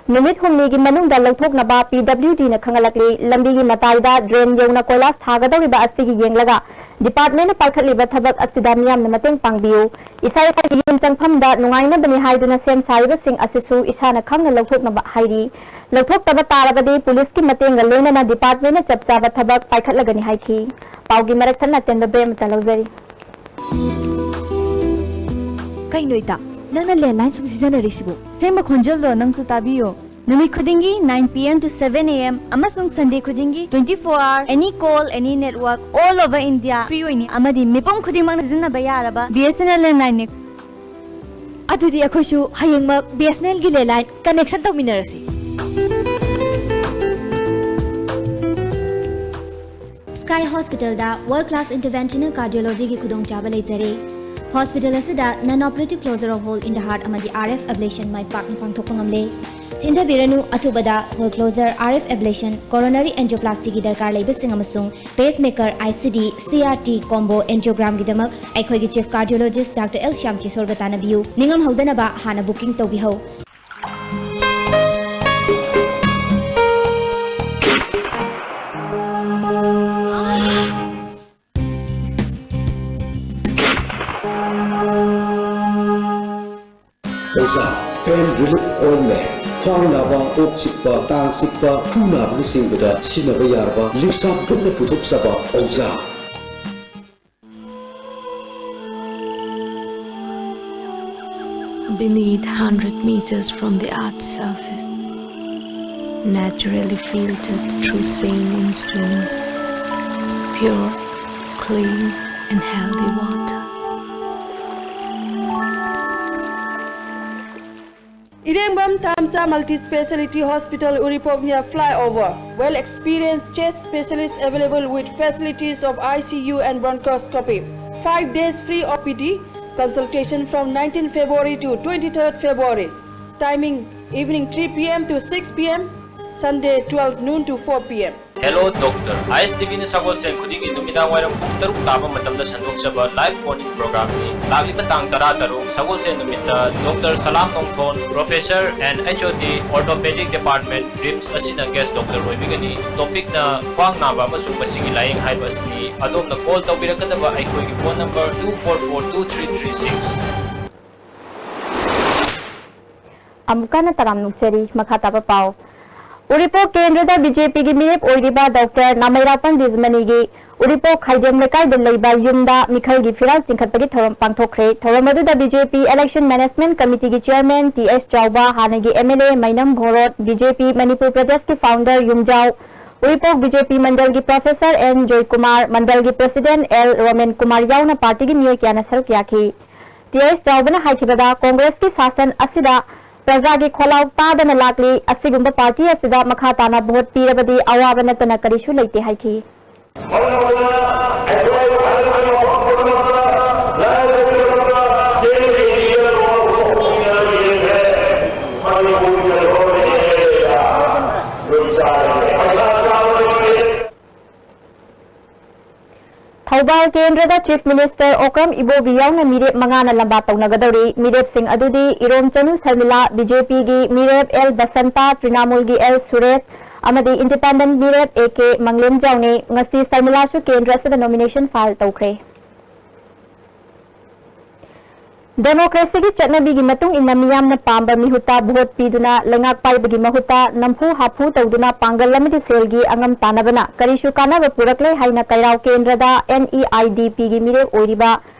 ꯅꯨꯃꯤꯠ ꯍꯨꯝꯅꯤꯒꯤ ꯃꯅꯨꯡꯗ ꯂꯧꯊꯣꯛꯅꯕ PWDꯅ ꯈꯪꯍꯜꯂꯛꯂꯤ꯫ ꯂꯝꯕꯤꯒꯤ ꯃꯇꯥꯏꯗ drain ꯌꯧꯅ ꯀꯣꯏꯂꯥꯁ ꯊꯥꯒꯗꯧꯔꯤꯕ ꯑꯁꯤꯒꯤ ꯌꯦꯡꯂꯒ departmentꯅ ꯄꯥꯏꯈꯠꯂꯤꯕ ꯊꯕꯛ ꯑꯁꯤꯗ ꯃꯤꯌꯥꯝꯅ ꯃꯇꯦꯡ ꯄꯥꯡꯕꯤꯌꯨ꯫ ꯏꯁꯥ ꯏꯁꯥꯒꯤ ꯌꯨꯝ ꯆꯪꯐꯝꯗ ꯅꯨꯡꯉꯥꯏꯅꯕꯅꯤ ꯍꯥꯏꯗꯨꯅ ꯁꯦꯝ ꯁꯥꯔꯤꯕꯁꯤꯡ ꯑꯁꯤꯁꯨ ꯏꯁꯥꯅ ꯈꯪꯅ ꯂꯧꯊꯣꯛꯅꯕ ꯍꯥꯏꯔꯤ꯫ ꯂꯧꯊꯣꯛꯇꯕ ꯇꯥꯔꯕꯗꯤ ꯄꯨꯂꯤꯁꯀꯤ ꯃꯇꯦꯡꯒ ꯂꯣꯏꯅꯅ departmentꯅ ꯆꯞ ꯆꯥꯕ ꯊꯕꯛ ꯄꯥꯏꯈꯠꯂꯒꯅꯤ ꯍꯥꯏꯈꯤ꯫ ꯄꯥꯎꯒꯤ ꯃꯔꯛ ꯊꯠꯅ ꯑꯇꯦꯟꯕ break ꯑꯃꯇ ꯂꯧꯖꯔꯤ꯫ ꯀꯩꯅꯣ ꯏꯇꯥ, ꯅꯪꯅ landline ꯁꯨꯝ ꯁꯤꯖꯤꯟꯅꯔꯤꯁꯤꯕꯨ? ꯁꯦꯝꯕ ꯈꯣꯟꯖꯦꯜꯗꯣ ꯅꯪꯁꯨ ꯇꯥꯕꯤꯌꯣ꯫ ꯅꯨꯃꯤꯠ ꯈꯨꯗꯤꯡꯒꯤ nine P M to seven A M ꯑꯃꯁꯨꯡ Sunday ꯈꯨꯗꯤꯡꯒꯤ twenty four hour any call, any network, all over India free ꯑꯣꯏꯅꯤ ꯑꯃꯗꯤ ꯃꯤꯄꯨꯝ ꯈꯨꯗꯤꯡꯃꯛꯅ ꯁꯤꯖꯤꯟꯅꯕ ꯌꯥꯔꯕ B S N L landlineꯅꯤ꯫ ꯑꯗꯨꯗꯤ ꯑꯩꯈꯣꯏꯁꯨ ꯍꯌꯦꯡꯃꯛ B S N Lꯒꯤ landline connection ꯇꯧꯃꯤꯟꯅꯔꯁꯤ꯫ Sky Hospitalꯗ World Class Interventional Cardiologyꯒꯤ ꯈꯨꯗꯣꯡꯆꯥꯕ ꯂꯩꯖꯔꯦ꯫ Hospital ꯑꯁꯤꯗ non operative closure of hole in the heart ꯑꯃꯗꯤ R F ablation ꯃꯥꯏ ꯄꯥꯛꯅ ꯄꯥꯡꯊꯣꯛꯄ ꯉꯝꯂꯦ꯫ ꯊꯤꯟꯊꯕꯤꯔꯅꯨ ꯑꯊꯨꯕꯗ hole closure, R F ablation, coronary angioplasty ꯒꯤ ꯗꯔꯀꯥꯔ ꯂꯩꯕꯁꯤꯡ ꯑꯃꯁꯨꯡ pacemaker, I C D, C R T combo angiogram ꯒꯤꯗꯃꯛ ꯑꯩꯈꯣꯏꯒꯤ Chief Cardiologist Doctor L Shyam ꯀꯤꯁꯣꯔꯒ ꯇꯥꯟꯅꯕꯤꯌꯨ꯫ ꯅꯤꯡꯉꯝꯍꯧꯗꯅꯕ ꯍꯥꯟꯅ booking ꯇꯧꯕꯤꯍꯧ꯫ ꯑꯣꯖꯥ, pain relief ointment, ꯈ꯭ꯋꯥꯡ ꯅꯥꯕ, ꯀꯣꯛ ꯆꯤꯛꯄ, ꯇꯥꯡ ꯆꯤꯛꯄ, ꯈꯨ ꯅꯥꯕꯅꯆꯤꯡꯕꯗ ꯁꯤꯖꯤꯟꯅꯕ ꯌꯥꯔꯕ ꯂꯤꯞꯁꯥꯞ ꯒ꯭ꯔꯨꯞꯅ ꯄꯨꯊꯣꯛꯆꯕ ꯑꯣꯖꯥ꯫ Beneath hundred meters from the earth's surface, naturally filtered through saline streams, pure, clean, and healthy water. Irengbam Thamcha Multi-Speciality Hospital, Uripok near flyover. Well experienced chest specialists available with facilities of I C U and bronchoscopy. Five days free O P D consultation from nineteenth February to twenty-third February. Timing evening three p.m. to six p.m., Sunday twelve noon to four p.m. Hello Doctor. I S T V-ꯅ ꯁꯒꯣꯜꯁꯦꯟ ꯈꯨꯗꯤꯡꯒꯤ ꯅꯨꯃꯤꯗꯥꯡ ꯋꯥꯏꯔꯝ ꯄꯨꯡ ꯇꯔꯨꯛ ꯇꯥꯕ ꯃꯇꯝꯗ ꯁꯟꯗꯣꯛꯆꯕ live phone-in program-ꯅꯤ꯫ ꯂꯥꯛꯂꯤꯕ ꯇꯥꯡ ꯇꯔꯥ ꯇꯔꯨꯛ ꯁꯒꯣꯜꯁꯦꯟ ꯅꯨꯃꯤꯠꯇ Doctor Salam Nongthon, Professor and H O D, Orthopedic Department, RIMS ꯑꯁꯤꯅ guest doctor ꯑꯣꯏꯕꯤꯒꯅꯤ꯫ Topic-ꯅ ꯈ꯭ꯋꯥꯡ ꯅꯥꯕ ꯑꯃꯁꯨꯡ ꯃꯁꯤꯒꯤ ꯂꯥꯌꯦꯡ ꯍꯥꯏꯕ ꯑꯁꯤꯅꯤ꯫ ꯑꯗꯣꯝꯅ call ꯇꯧꯕꯤꯔꯛꯀꯗꯕ ꯑꯩꯈꯣꯏꯒꯤ phone number two four four two three three six꯫ ꯑꯃꯨꯛꯀ ꯍꯟꯅ ꯇꯔꯥꯝꯅ ꯑꯣꯛꯆꯔꯤ꯫ ꯃꯈꯥ ꯇꯥꯕ ꯄꯥꯎ꯫ ꯎꯔꯤꯄꯣꯛ ꯀꯦꯟꯗ꯭ꯔꯗ ꯕꯤ ꯖꯦ ꯄꯤꯒꯤ ꯃꯤꯔꯦꯞ ꯑꯣꯏꯔꯤꯕ ꯗꯣꯛꯇꯔ ꯅꯥꯃꯩꯔꯥꯛꯄꯝ ꯕꯤꯖꯃꯅꯤꯒꯤ ꯎꯔꯤꯄꯣꯛ ꯈꯥꯏꯗꯦꯝ ꯂꯩꯀꯥꯏꯗ ꯂꯩꯕ ꯌꯨꯝꯗ ꯃꯤꯈꯜꯒꯤ ꯐꯤꯔꯥꯜ ꯆꯤꯡꯈꯠꯄꯒꯤ ꯊꯧꯔꯝ ꯄꯥꯡꯊꯣꯛꯈ꯭ꯔꯦ꯫ ꯊꯧꯔꯝ ꯑꯗꯨꯗ B J P Election Management Committee-ꯒꯤ chairman ꯇꯤ ꯑꯦꯁ ꯆꯥꯎꯕ, ꯍꯥꯟꯅꯒꯤ M L A Meinam Bhorot, B J P Manipur ꯄ꯭ꯔꯗꯦꯁꯀꯤ founder Yumjao, Uripok B J P ꯃꯟꯗꯜꯒꯤ professor ꯑꯦꯟ ꯖꯣꯏꯀꯨꯃꯥꯔ, ꯃꯟꯗꯜꯒꯤ president ꯑꯦꯜ ꯔꯣꯃꯦꯟ ꯀꯨꯃꯥꯔ ꯌꯥꯎꯅ party-ꯒꯤ ꯃꯤꯑꯣꯏ ꯀꯌꯥꯅ ꯁꯔꯨꯛ ꯌꯥꯈꯤ꯫ ꯇꯤ ꯑꯦꯁ ꯆꯥꯎꯕꯅ ꯍꯥꯏꯈꯤꯕꯗ, ꯀꯣꯡꯒ꯭ꯔꯦꯁꯀꯤ ꯁꯥꯁꯟ ꯑꯁꯤꯗ ꯄ꯭ꯔꯖꯥꯒꯤ ꯈꯣꯜꯂꯥꯎ ꯇꯥꯗꯅ ꯂꯥꯛꯂꯤ꯫ ꯑꯁꯤꯒꯨꯝꯕ party ꯑꯁꯤꯗ ꯃꯈꯥ ꯇꯥꯅ vote ꯄꯤꯔꯕꯗꯤ ꯑꯋꯥꯕ ꯅꯠꯇꯅ ꯀꯔꯤꯁꯨ ꯂꯩꯇꯦ ꯍꯥꯏꯈꯤ꯫ ꯊꯧꯕꯥꯜ ꯀꯦꯟꯗ꯭ꯔꯗ Chief Minister ꯑꯣꯀ꯭ꯔꯝ ꯏꯕꯣꯕꯤ ꯌꯥꯎꯅ ꯃꯤꯔꯦꯞ ꯃꯉꯥꯅ ꯂꯝꯕꯥ ꯇꯧꯅꯒꯗꯧꯔꯤ꯫ ꯃꯤꯔꯦꯞꯁꯤꯡ ꯑꯗꯨꯗꯤ ꯏꯔꯣꯝꯆꯅꯨ ꯁꯔꯃꯤꯂꯥ, ꯕꯤ ꯖꯦ ꯄꯤꯒꯤ ꯃꯤꯔꯦꯞ ꯑꯦꯜ ꯕꯁꯟꯇꯥ, ꯇ꯭ꯔꯤꯅꯥꯃꯨꯜꯒꯤ ꯑꯦꯜ ꯁꯨꯔꯦꯁ ꯑꯃꯗꯤ independent ꯃꯤꯔꯦꯞ ꯑꯦ ꯀꯦ ꯃꯪꯂꯦꯝꯖꯥꯎꯅꯤ꯫ ꯉꯁꯤ ꯁꯔꯃꯤꯂꯥꯁꯨ ꯀꯦꯟꯗ꯭ꯔ ꯑꯁꯤꯗ nomination file ꯇꯧꯈ꯭ꯔꯦ꯫ Democracy-ꯒꯤ ꯆꯠꯅꯕꯤꯒꯤ ꯃꯇꯨꯡ ꯏꯟꯅ ꯃꯤꯌꯥꯝꯅ ꯄꯥꯝꯕ ꯃꯤꯍꯨꯠꯇ vote ꯄꯤꯗꯨꯅ ꯂꯩꯉꯥꯛ ꯄꯥꯏꯕꯒꯤ ꯃꯍꯨꯠꯇ ꯅꯝꯐꯨ ꯍꯥꯐꯨ ꯇꯧꯗꯨꯅ ꯄꯥꯡꯒꯜ ꯑꯃꯗꯤ ꯁꯦꯜꯒꯤ ꯑꯉꯝ ꯇꯥꯟꯅꯕꯅ ꯀꯔꯤꯁꯨ ꯀꯥꯟꯅꯕ ꯄꯨꯔꯛꯂꯣꯏ ꯍꯥꯏꯅ ꯀꯩꯔꯥꯎ ꯀꯦꯟꯗ꯭ꯔꯗ N E I D P-ꯒꯤ ꯃꯤꯔꯦꯞ ꯑꯣꯏꯔꯤꯕ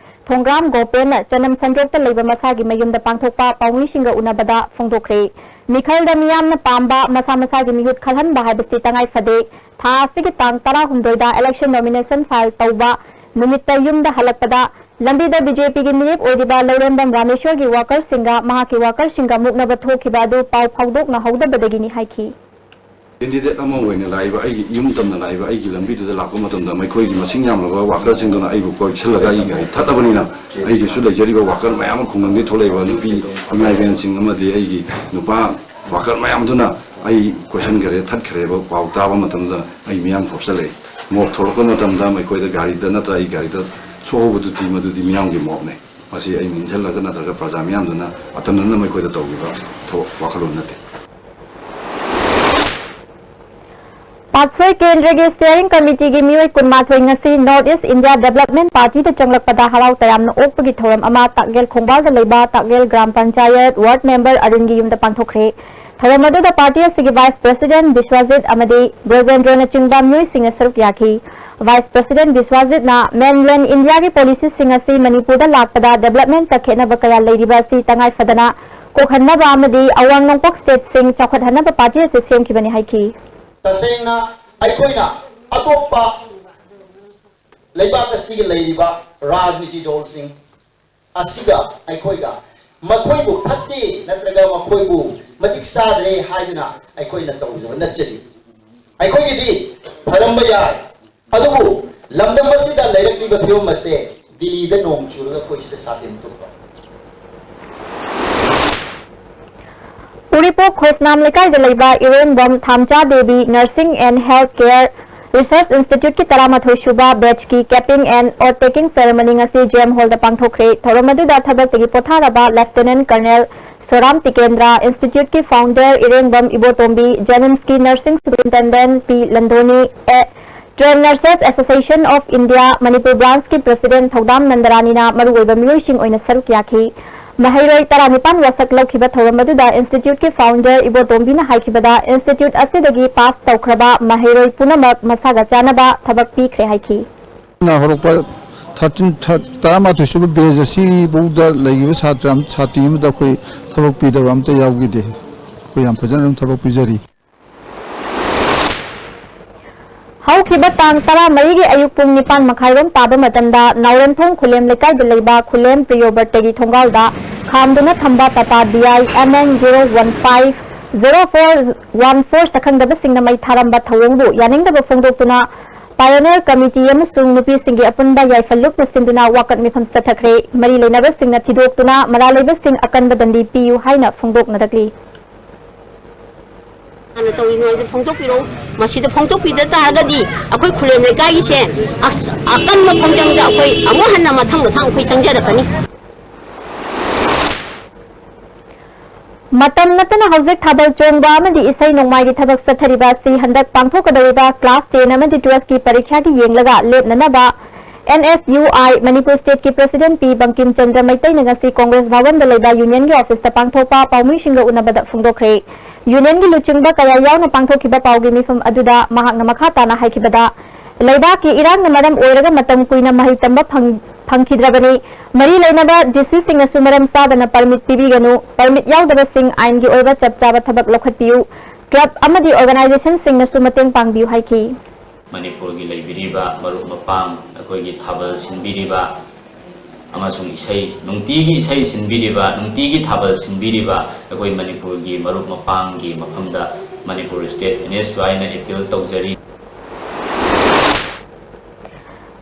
ꯊꯣꯡꯒ꯭ꯔꯥꯝ ꯒꯣꯄꯦꯟꯅ ꯆꯅꯝ ꯁꯟꯗ꯭ꯔꯣꯛꯇ ꯂꯩꯕ ꯃꯁꯥꯒꯤ ꯃꯌꯨꯝꯗ ꯄꯥꯡꯊꯣꯛꯄ ꯄꯥꯎꯃꯤꯁꯤꯡꯒ ꯎꯅꯕꯗ ꯐꯣꯡꯗꯣꯛꯈ꯭ꯔꯦ꯫ ꯃꯤꯈꯜꯗ ꯃꯤꯌꯥꯝꯅ ꯄꯥꯝꯕ ꯃꯁꯥ ꯃꯁꯥꯒꯤ ꯃꯤꯍꯨꯠ ꯈꯜꯍꯟꯕ ꯍꯥꯏꯕꯁꯤ ꯇꯉꯥꯏ ꯐꯗꯦ꯫ ꯊꯥ ꯑꯁꯤꯒꯤ ꯇꯥꯡ ꯇꯔꯥꯍꯨꯝꯗꯣꯏꯗ election nomination file ꯇꯧꯕ ꯅꯨꯃꯤꯠꯇ ꯌꯨꯝꯗ ꯍꯜꯂꯛꯄꯗ ꯂꯝꯕꯤꯗ ꯕꯤ ꯖꯦ ꯄꯤꯒꯤ ꯃꯤꯔꯦꯞ ꯑꯣꯏꯔꯤꯕ ꯂꯧꯔꯦꯝꯕꯝ ꯔꯥꯃꯦꯁꯣꯔꯒꯤ ꯋꯥꯀꯔꯁꯤꯡꯒ ꯃꯍꯥꯛꯀꯤ ꯋꯥꯀꯔꯁꯤꯡꯒ ꯃꯨꯛꯅꯕ ꯊꯣꯛꯈꯤꯕ ꯑꯗꯨ ꯄꯥꯎ ꯐꯥꯎꯗꯣꯛꯅꯍꯧꯗꯕꯗꯒꯤꯅꯤ ꯍꯥꯏꯈꯤ꯫ ꯀꯦꯟꯗꯤꯗꯦꯠ ꯑꯃ ꯑꯣꯏꯅ ꯂꯥꯛꯏꯕ ꯑꯩꯒꯤ ꯌꯨꯝ ꯇꯝꯅ ꯂꯥꯛꯏꯕ ꯑꯩꯒꯤ ꯂꯝꯕꯤꯗꯨꯗ ꯂꯥꯛꯄ ꯃꯇꯝꯗ ꯃꯈꯣꯏꯒꯤ ꯃꯁꯤꯡ ꯌꯥꯝꯂꯕ ꯋꯥꯀꯔꯁꯤꯡꯗꯨꯅ ꯑꯩꯕꯨ ꯀꯣꯏꯁꯤꯜꯂꯒ ꯑꯩꯒꯤ ꯒꯥꯔꯤ ꯊꯠꯂꯕꯅꯤꯅ ꯑꯩꯒꯤꯁꯨ ꯂꯩꯖꯔꯤꯕ ꯋꯥꯀꯔ ꯃꯌꯥꯝ ꯑꯃ ꯈꯨꯡꯒꯪꯗꯒꯤ ꯊꯣꯛꯂꯛꯏꯕ ꯅꯨꯄꯤ ꯏꯃꯥ ꯏꯕꯦꯟꯁꯤꯡ ꯑꯃꯗꯤ ꯑꯩꯒꯤ ꯅꯨꯄꯥ ꯋꯥꯀꯔ ꯃꯌꯥꯝꯗꯨꯅ ꯑꯩ ꯀꯣꯏꯁꯟꯈ꯭ꯔꯦ, ꯊꯠꯈ꯭ꯔꯦꯕ ꯄꯥꯎ ꯇꯥꯕ ꯃꯇꯝꯗ ꯑꯩ ꯃꯤꯌꯥꯝ ꯈꯣꯞꯆꯜꯂꯛꯏ꯫ ꯃꯣꯞ ꯊꯣꯛꯂꯛꯄ ꯃꯇꯝꯗ ꯃꯈꯣꯏꯗ ꯒꯥꯔꯤꯗ ꯅꯠꯇ꯭ꯔ ꯑꯩ ꯒꯥꯔꯤꯗ ꯁꯣꯛꯍꯧꯕꯗꯨꯗꯤ ꯃꯗꯨꯗꯤ ꯃꯤꯌꯥꯝꯒꯤ ꯃꯣꯞꯅꯤ꯫ ꯃꯁꯤ ꯑꯩꯅ ꯏꯟꯁꯤꯜꯂꯒ ꯅꯠꯇ꯭ꯔꯒ ꯄ꯭ꯔꯖꯥ ꯃꯤꯌꯥꯝꯗꯨꯅ ꯑꯇꯝꯅꯅ ꯃꯈꯣꯏꯗ ꯇꯧꯈꯤꯕ ꯊꯕꯛ ꯋꯥꯈꯜꯂꯣꯟ ꯅꯠꯇꯦ꯫ ꯄꯥꯠꯁꯣꯏ ꯀꯦꯟꯗ꯭ꯔꯒꯤ ꯁ꯭ꯇꯤꯌꯔꯤꯡ ꯀꯃꯤꯇꯤꯒꯤ ꯃꯤꯑꯣꯏ ꯀꯨꯟꯃꯥꯊꯣꯏ ꯉꯁꯤ ꯅꯣꯔꯠ ꯏꯁ ꯏꯟꯗꯤꯌꯥ ꯗꯦꯕꯂꯞꯃꯦꯟ ꯄꯥꯔꯇꯤꯗ ꯆꯪꯂꯛꯄꯗ ꯍꯔꯥꯎ ꯇꯌꯥꯝꯅ ꯑꯣꯛꯄꯒꯤ ꯊꯧꯔꯝ ꯑꯃ ꯇꯥꯛꯌꯦꯜ ꯈꯣꯡꯕꯥꯜꯗ ꯂꯩꯕ ꯇꯥꯛꯌꯦꯜ ꯒ꯭ꯔꯥꯝ ꯄꯟꯆꯥꯌꯠ ꯋꯥꯔꯗ ꯃꯦꯝꯕꯔ ꯑꯔꯨꯟꯒꯤ ꯌꯨꯝꯗ ꯄꯥꯡꯊꯣꯛꯈ꯭ꯔꯦ꯫ ꯊꯧꯔꯝ ꯑꯗꯨꯗ ꯄꯥꯔꯇꯤ ꯑꯁꯤꯒꯤ ꯚꯥꯏꯁ ꯄ꯭ꯔꯁꯤꯗꯦꯟꯠ ꯕꯤꯁ꯭ꯋꯥꯖꯤꯠ ꯑꯃꯗꯤ ꯕ꯭ꯔꯖꯦꯟꯗ꯭ꯔꯣꯅꯆꯤꯡꯕ ꯃꯤꯑꯣꯏꯁꯤꯡꯅ ꯁꯔꯨꯛ ꯌꯥꯈꯤ꯫ ꯚꯥꯏꯁ ꯄ꯭ꯔꯁꯤꯗꯦꯟꯠ ꯕꯤꯁ꯭ꯋꯥꯖꯤꯠꯅ ꯃꯦꯟꯂꯦꯟ ꯏꯟꯗꯤꯌꯥꯒꯤ ꯄꯣꯂꯤꯁꯤꯁꯤꯡ ꯑꯁꯤ ꯃꯅꯤꯄꯨꯔꯗ ꯂꯥꯛꯄꯗ ꯗꯦꯕꯂꯞꯃꯦꯟꯠꯇ ꯈꯦꯠꯅꯕ ꯀꯌꯥ ꯂꯩꯔꯤꯕ ꯑꯁꯤ ꯇꯉꯥꯏ ꯐꯗꯅ ꯀꯣꯛꯍꯟꯅꯕ ꯑꯃꯗꯤ ꯑꯋꯥꯡ ꯅꯣꯡꯄꯣꯛ ꯁ꯭ꯇꯦꯠꯁꯤꯡ ꯆꯥꯎꯈꯠꯍꯟꯅꯕ ꯄꯥꯔꯇꯤ ꯑꯁꯤ ꯁꯦꯝꯈꯤꯕꯅꯤ ꯍꯥꯏꯈꯤ꯫ ꯇꯁꯦꯡꯅ ꯑꯩꯈꯣꯏꯅ ꯑꯇꯣꯞꯄ ꯂꯩꯕꯥꯛ ꯑꯁꯤꯒꯤ ꯂꯩꯔꯤꯕ ꯔꯥꯖꯅꯤꯇꯤ ꯗꯜꯁꯤꯡ ꯑꯁꯤꯒ ꯑꯩꯈꯣꯏꯒ ꯃꯈꯣꯏꯕꯨ ꯐꯠꯇꯦ ꯅꯠꯇ꯭ꯔꯒ ꯃꯈꯣꯏꯕꯨ ꯃꯇꯤꯛ ꯆꯥꯗ꯭ꯔꯦ ꯍꯥꯏꯗꯨꯅ ꯑꯩꯈꯣꯏꯅ ꯇꯧꯖꯕ ꯅꯠꯆꯗꯦ꯫ ꯑꯩꯈꯣꯏꯒꯤꯗꯤ ꯐꯔꯝꯕ ꯌꯥꯏ, ꯑꯗꯨꯕꯨ ꯂꯝꯗꯝ ꯑꯁꯤꯗ ꯂꯩꯔꯛꯂꯤꯕ ꯐꯤꯕꯝ ꯑꯁꯦ ꯗꯤꯜꯂꯤꯗ ꯅꯣꯡ ꯆꯨꯔꯒ ꯑꯩꯈꯣꯏ ꯁꯤꯗ ꯁꯥꯇꯤꯟ ꯇꯨꯞꯄ꯫ ꯎꯔꯤꯄꯣꯛ ꯈꯣꯏꯁꯅꯥꯝ ꯂꯩꯀꯥꯏꯗ ꯂꯩꯕ ꯏꯔꯦꯡꯕꯝ ꯊꯥꯝꯆꯥ Devi Nursing and Health Care Research Institute ꯀꯤ ꯇꯔꯥꯃꯥꯊꯣꯏ ꯁꯨꯕ batch ꯀꯤ capping and oath taking ceremony ꯉꯁꯤ J M Hall ꯗ ꯄꯥꯡꯊꯣꯛꯈ꯭ꯔꯦ꯫ ꯊꯧꯔꯝ ꯑꯗꯨꯗ ꯊꯕꯛꯇꯒꯤ ꯄꯣꯊꯥꯔꯕ Lieutenant Colonel ꯁꯣꯔꯥꯝ ꯇꯤꯀꯦꯟꯗ꯭ꯔ, institute ꯀꯤ founder ꯏꯔꯦꯡꯕꯝ ꯏꯕꯣꯇꯣꯝꯕꯤ, JNIMS ꯀꯤ nursing superintendent P ꯂꯟꯗꯣꯅꯤ, A, Trained Nurses Association of India Manipur branch ꯀꯤ president ꯊꯧꯗꯥꯝ ꯅꯟꯗꯔꯥꯅꯤꯅ ꯃꯔꯨꯑꯣꯏꯕ ꯃꯤꯑꯣꯏꯁꯤꯡ ꯑꯣꯏꯅ ꯁꯔꯨꯛ ꯌꯥꯈꯤ꯫ ꯃꯍꯩꯔꯣꯏ ꯇꯔꯥꯅꯤꯄꯥꯟ ꯋꯥꯁꯛ ꯂꯧꯈꯤꯕ ꯊꯧꯔꯝ ꯑꯗꯨꯗ institute ꯀꯤ founder ꯏꯕꯣꯇꯣꯝꯕꯤꯅ ꯍꯥꯏꯈꯤꯕꯗ, institute ꯑꯁꯤꯗꯒꯤ pass ꯇꯧꯈ꯭ꯔꯕ ꯃꯍꯩꯔꯣꯏ ꯄꯨꯝꯅꯃꯛ ꯃꯁꯥꯒ ꯆꯥꯟꯅꯕ ꯊꯕꯛ ꯄꯤꯈ꯭ꯔꯦ ꯍꯥꯏꯈꯤ꯫ ꯍꯧꯔꯛꯄ ꯊꯥꯔꯇꯤꯟ ꯇꯔꯥꯃꯥꯊꯣꯏ ꯁꯨꯕ batch ꯑꯁꯤꯐꯥꯎꯗ ꯂꯩꯈꯤꯕ ꯁꯥꯇ꯭ꯔ ꯁꯥꯇ꯭ꯔꯤ ꯑꯃꯗ ꯑꯩꯈꯣꯏ ꯊꯕꯛ ꯄꯤꯗꯕ ꯑꯝꯇ ꯌꯥꯎꯈꯤꯗꯦ꯫ ꯑꯩꯈꯣꯏ ꯌꯥꯝ ꯐꯖꯅ ꯑꯗꯨꯝ ꯊꯕꯛ ꯄꯤꯖꯔꯤ꯫ ꯍꯧꯈꯤꯕ ꯇꯥꯡ ꯇꯔꯥꯃꯔꯤꯒꯤ ꯑꯌꯨꯛ ꯄꯨꯡ ꯅꯤꯄꯥꯟ ꯃꯈꯥꯏꯔꯣꯝ ꯇꯥꯕ ꯃꯇꯝꯗ ꯅꯥꯎꯔꯦꯝꯊꯣꯡ ꯈꯨꯂꯦꯝ ꯂꯩꯀꯥꯏꯗ ꯂꯩꯕ ꯈꯨꯂꯦꯝ ꯄ꯭ꯔꯤꯌꯣꯕꯔꯇꯒꯤ ꯊꯣꯡꯒꯥꯜꯗ ꯈꯥꯝꯗꯨꯅ ꯊꯝꯕ Tata D I M N zero one five zero four one four ꯁꯛꯈꯪꯗꯕꯁꯤꯡꯅ ꯃꯩ ꯊꯥꯔꯝꯕ ꯊꯧꯑꯣꯡꯕꯨ ꯌꯥꯅꯤꯡꯗꯕ ꯐꯣꯡꯗꯣꯛꯇꯨꯅ ꯄꯥꯏꯑꯣꯅꯤꯌꯔ ꯀꯃꯤꯇꯤ ꯑꯃꯁꯨꯡ ꯅꯨꯄꯤꯁꯤꯡꯒꯤ ꯑꯄꯨꯟꯕ ꯌꯥꯏꯐ ꯂꯨꯞꯅ ꯁꯤꯟꯗꯨꯅ ꯋꯥꯀꯠ ꯃꯤꯐꯝ ꯆꯠꯊꯈ꯭ꯔꯦ꯫ ꯃꯔꯤ ꯂꯩꯅꯕꯁꯤꯡꯅ ꯊꯤꯗꯣꯛꯇꯨꯅ ꯃꯔꯥꯜ ꯂꯩꯕꯁꯤꯡ ꯑꯀꯟꯕ ꯗꯟꯗꯤ ꯄꯤꯌꯨ ꯍꯥꯏꯅ ꯐꯣꯡꯗꯣꯛꯅꯔꯛꯂꯤ꯫ ꯍꯥꯟꯅ ꯇꯧꯔꯤꯉꯩꯗ ꯐꯣꯡꯗꯣꯛꯄꯤꯔꯛꯎ꯫ ꯃꯁꯤꯗ ꯐꯣꯡꯗꯣꯛꯄꯤꯗ ꯇꯥꯔꯒꯗꯤ ꯑꯩꯈꯣꯏ ꯈꯨꯂꯦꯝ ꯂꯩꯀꯥꯏꯒꯤꯁꯦ ꯑꯁ, ꯑꯀꯟꯕ ꯈꯣꯡꯖꯪꯗ ꯑꯩꯈꯣꯏ ꯑꯃꯨꯛ ꯍꯟꯅ ꯃꯊꯪ ꯃꯊꯪ ꯑꯩꯈꯣꯏ ꯆꯪꯖꯔꯛꯀꯅꯤ꯫ ꯃꯇꯝ ꯅꯠꯇꯅ ꯍꯧꯖꯤꯛ ꯊꯥꯕꯜ ꯆꯣꯡꯕ ꯑꯃꯗꯤ ꯏꯁꯩ ꯅꯣꯡꯃꯥꯏꯒꯤ ꯊꯕꯛ ꯆꯠꯊꯔꯤꯕ ꯑꯁꯤ ꯍꯟꯗꯛ ꯄꯥꯡꯊꯣꯛꯀꯗꯧꯔꯤꯕ class ten ꯑꯃꯗꯤ twelve ꯀꯤ ꯄꯔꯤꯈ꯭ꯌꯥꯒꯤ ꯌꯦꯡꯂꯒ ꯂꯦꯞꯅꯅꯕ N S U I Manipur state ꯀꯤ president ꯄꯤ ꯕꯪꯀꯤꯝ ꯆꯟꯗ꯭ꯔ ꯃꯩꯇꯩꯅ ꯉꯁꯤ Congress ꯚꯋꯟꯗ ꯂꯩꯕ union ꯒꯤ office ꯇ ꯄꯥꯡꯊꯣꯛꯄ ꯄꯥꯎꯃꯤꯁꯤꯡꯒ ꯎꯅꯕꯗ ꯐꯣꯡꯗꯣꯛꯈ꯭ꯔꯦ꯫ Union ꯒꯤ ꯂꯨꯆꯤꯡꯕ ꯀꯌꯥ ꯌꯥꯎꯅ ꯄꯥꯡꯊꯣꯛꯈꯤꯕ ꯄꯥꯎꯒꯤ ꯃꯤꯐꯝ ꯑꯗꯨꯗ ꯃꯍꯥꯛꯅ ꯃꯈꯥ ꯇꯥꯅ ꯍꯥꯏꯈꯤꯕꯗ, ꯂꯩꯕꯥꯛꯀꯤ ꯏꯔꯥꯡꯅ ꯃꯔꯝ ꯑꯣꯏꯔꯒ ꯃꯇꯝ ꯀꯨꯏꯅ ꯃꯍꯩ ꯇꯝꯕ ꯐꯪ-, ꯐꯪꯈꯤꯗ꯭ꯔꯕꯅꯤ꯫ ꯃꯔꯤ ꯂꯩꯅꯕ D C ꯁꯤꯡꯅꯁꯨ ꯃꯔꯝ ꯆꯥꯗꯅ permit ꯄꯤꯕꯤꯒꯅꯨ꯫ Permit ꯌꯥꯎꯗꯕꯁꯤꯡ ꯑꯥꯏꯟꯒꯤ ꯑꯣꯏꯕ ꯆꯞ ꯆꯥꯕ ꯊꯕꯛ ꯂꯧꯈꯠꯄꯤꯌꯨ꯫ Club ꯑꯃꯗꯤ organization ꯁꯤꯡꯅꯁꯨ ꯃꯇꯦꯡ ꯄꯥꯡꯕꯤꯌꯨ ꯍꯥꯏꯈꯤ꯫ ꯃꯅꯤꯄꯨꯔꯒꯤ ꯂꯩꯕꯤꯔꯤꯕ ꯃꯔꯨꯞ ꯃꯄꯥꯡ, ꯑꯩꯈꯣꯏꯒꯤ ꯊꯥꯕꯜ ꯁꯤꯟꯕꯤꯔꯤꯕ ꯑꯃꯁꯨꯡ ꯏꯁꯩ, ꯅꯨꯡꯇꯤꯒꯤ ꯏꯁꯩ ꯁꯤꯟꯕꯤꯔꯤꯕ, ꯅꯨꯡꯇꯤꯒꯤ ꯊꯥꯕꯜ ꯁꯤꯟꯕꯤꯔꯤꯕ ꯑꯩꯈꯣꯏ ꯃꯅꯤꯄꯨꯔꯒꯤ ꯃꯔꯨꯞ ꯃꯄꯥꯡꯒꯤ ꯃꯐꯝꯗ Manipur state N S U I ꯅ appeal ꯇꯧꯖꯔꯤ꯫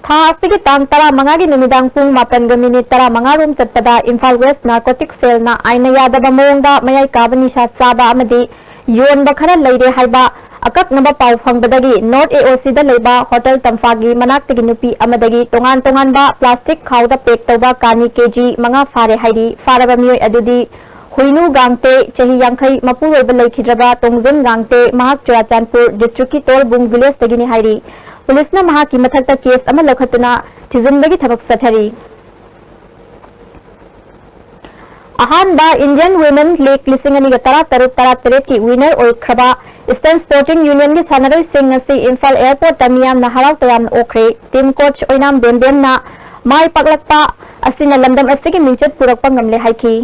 ꯊꯥ ꯑꯁꯤꯒꯤ ꯇꯥꯡ ꯇꯔꯥꯃꯉꯥꯒꯤ ꯅꯨꯃꯤꯗꯥꯡ ꯄꯨꯡ ꯃꯥꯄꯟꯒ minute ꯇꯔꯥꯃꯉꯥ ꯔꯣꯝ ꯆꯠꯄꯗ ꯏꯝꯐꯥꯜ West Narcotic Cell ꯅ ꯑꯥꯏꯟꯅ ꯌꯥꯗꯕ ꯃꯑꯣꯡꯗ ꯃꯌꯥꯏ ꯀꯥꯕ ꯅꯤꯁꯥ ꯆꯥꯕ ꯑꯃꯗꯤ ꯌꯣꯟꯕ ꯈꯔ ꯂꯩꯔꯦ ꯍꯥꯏꯕ ꯑꯀꯛꯅꯕ ꯄꯥꯎ ꯐꯪꯕꯗꯒꯤ North A O C ꯗ ꯂꯩꯕ ꯍꯣꯇꯦꯜ ꯇꯝꯐꯥꯒꯤ ꯃꯅꯥꯛꯇꯒꯤ ꯅꯨꯄꯤ ꯑꯃꯗꯒꯤ ꯇꯣꯉꯥꯟ ꯇꯣꯉꯥꯟꯕ plastic ꯈꯥꯎꯗ pack ꯇꯧꯕ ꯀꯥꯅꯤ K G ꯃꯉꯥ ꯐꯥꯔꯦ ꯍꯥꯏꯔꯤ꯫ ꯐꯥꯔꯕ ꯃꯤꯑꯣꯏ ꯑꯗꯨꯗꯤ ꯍꯨꯏꯅꯨ ꯒꯥꯡꯇꯦ, ꯆꯍꯤ ꯌꯥꯡꯈꯩ, ꯃꯄꯨꯔꯣꯏꯕ ꯂꯩꯈꯤꯗ꯭ꯔꯕ ꯇꯣꯡꯖꯤꯟ ꯒꯥꯡꯇꯦ, ꯃꯍꯥꯛ ꯆꯨꯔꯥꯆꯥꯟꯄꯨꯔ district ꯀꯤ ꯇꯣꯜꯕꯨꯡ village ꯗꯒꯤꯅꯤ ꯍꯥꯏꯔꯤ꯫ ꯄꯨꯂꯤꯁꯅ ꯃꯍꯥꯛꯀꯤ ꯃꯊꯛꯇ case ꯑꯃ ꯂꯧꯈꯠꯇꯨꯅ ꯊꯤꯖꯤꯟꯕꯒꯤ ꯊꯕꯛ ꯆꯠꯊꯔꯤ꯫ ꯑꯍꯥꯟꯕ Indian Women League ꯂꯤꯁꯤꯡ ꯑꯅꯤꯒ ꯇꯔꯥꯇꯔꯨꯛ ꯇꯔꯥꯇꯔꯦꯠꯀꯤ winner ꯑꯣꯏꯈ꯭ꯔꯕ Eastern Sporting Union ꯒꯤ ꯁꯥꯟꯅꯔꯣꯏꯁꯤꯡ ꯉꯁꯤ ꯏꯝꯐꯥꯜ airport ꯇ ꯃꯤꯌꯥꯝꯅ ꯍꯔꯥꯎ ꯇꯌꯥꯝꯅ ꯑꯣꯛꯈ꯭ꯔꯦ꯫ Team coach ꯑꯣꯏꯅꯥꯝ ꯕꯦꯝꯕꯦꯝꯅ ꯃꯥꯏ ꯄꯥꯛꯂꯛꯄ ꯑꯁꯤꯅ ꯂꯝꯗꯝ ꯑꯁꯤꯒꯤ ꯃꯤꯡꯆꯠ ꯄꯨꯔꯛꯄ ꯉꯝꯂꯦ ꯍꯥꯏꯈꯤ꯫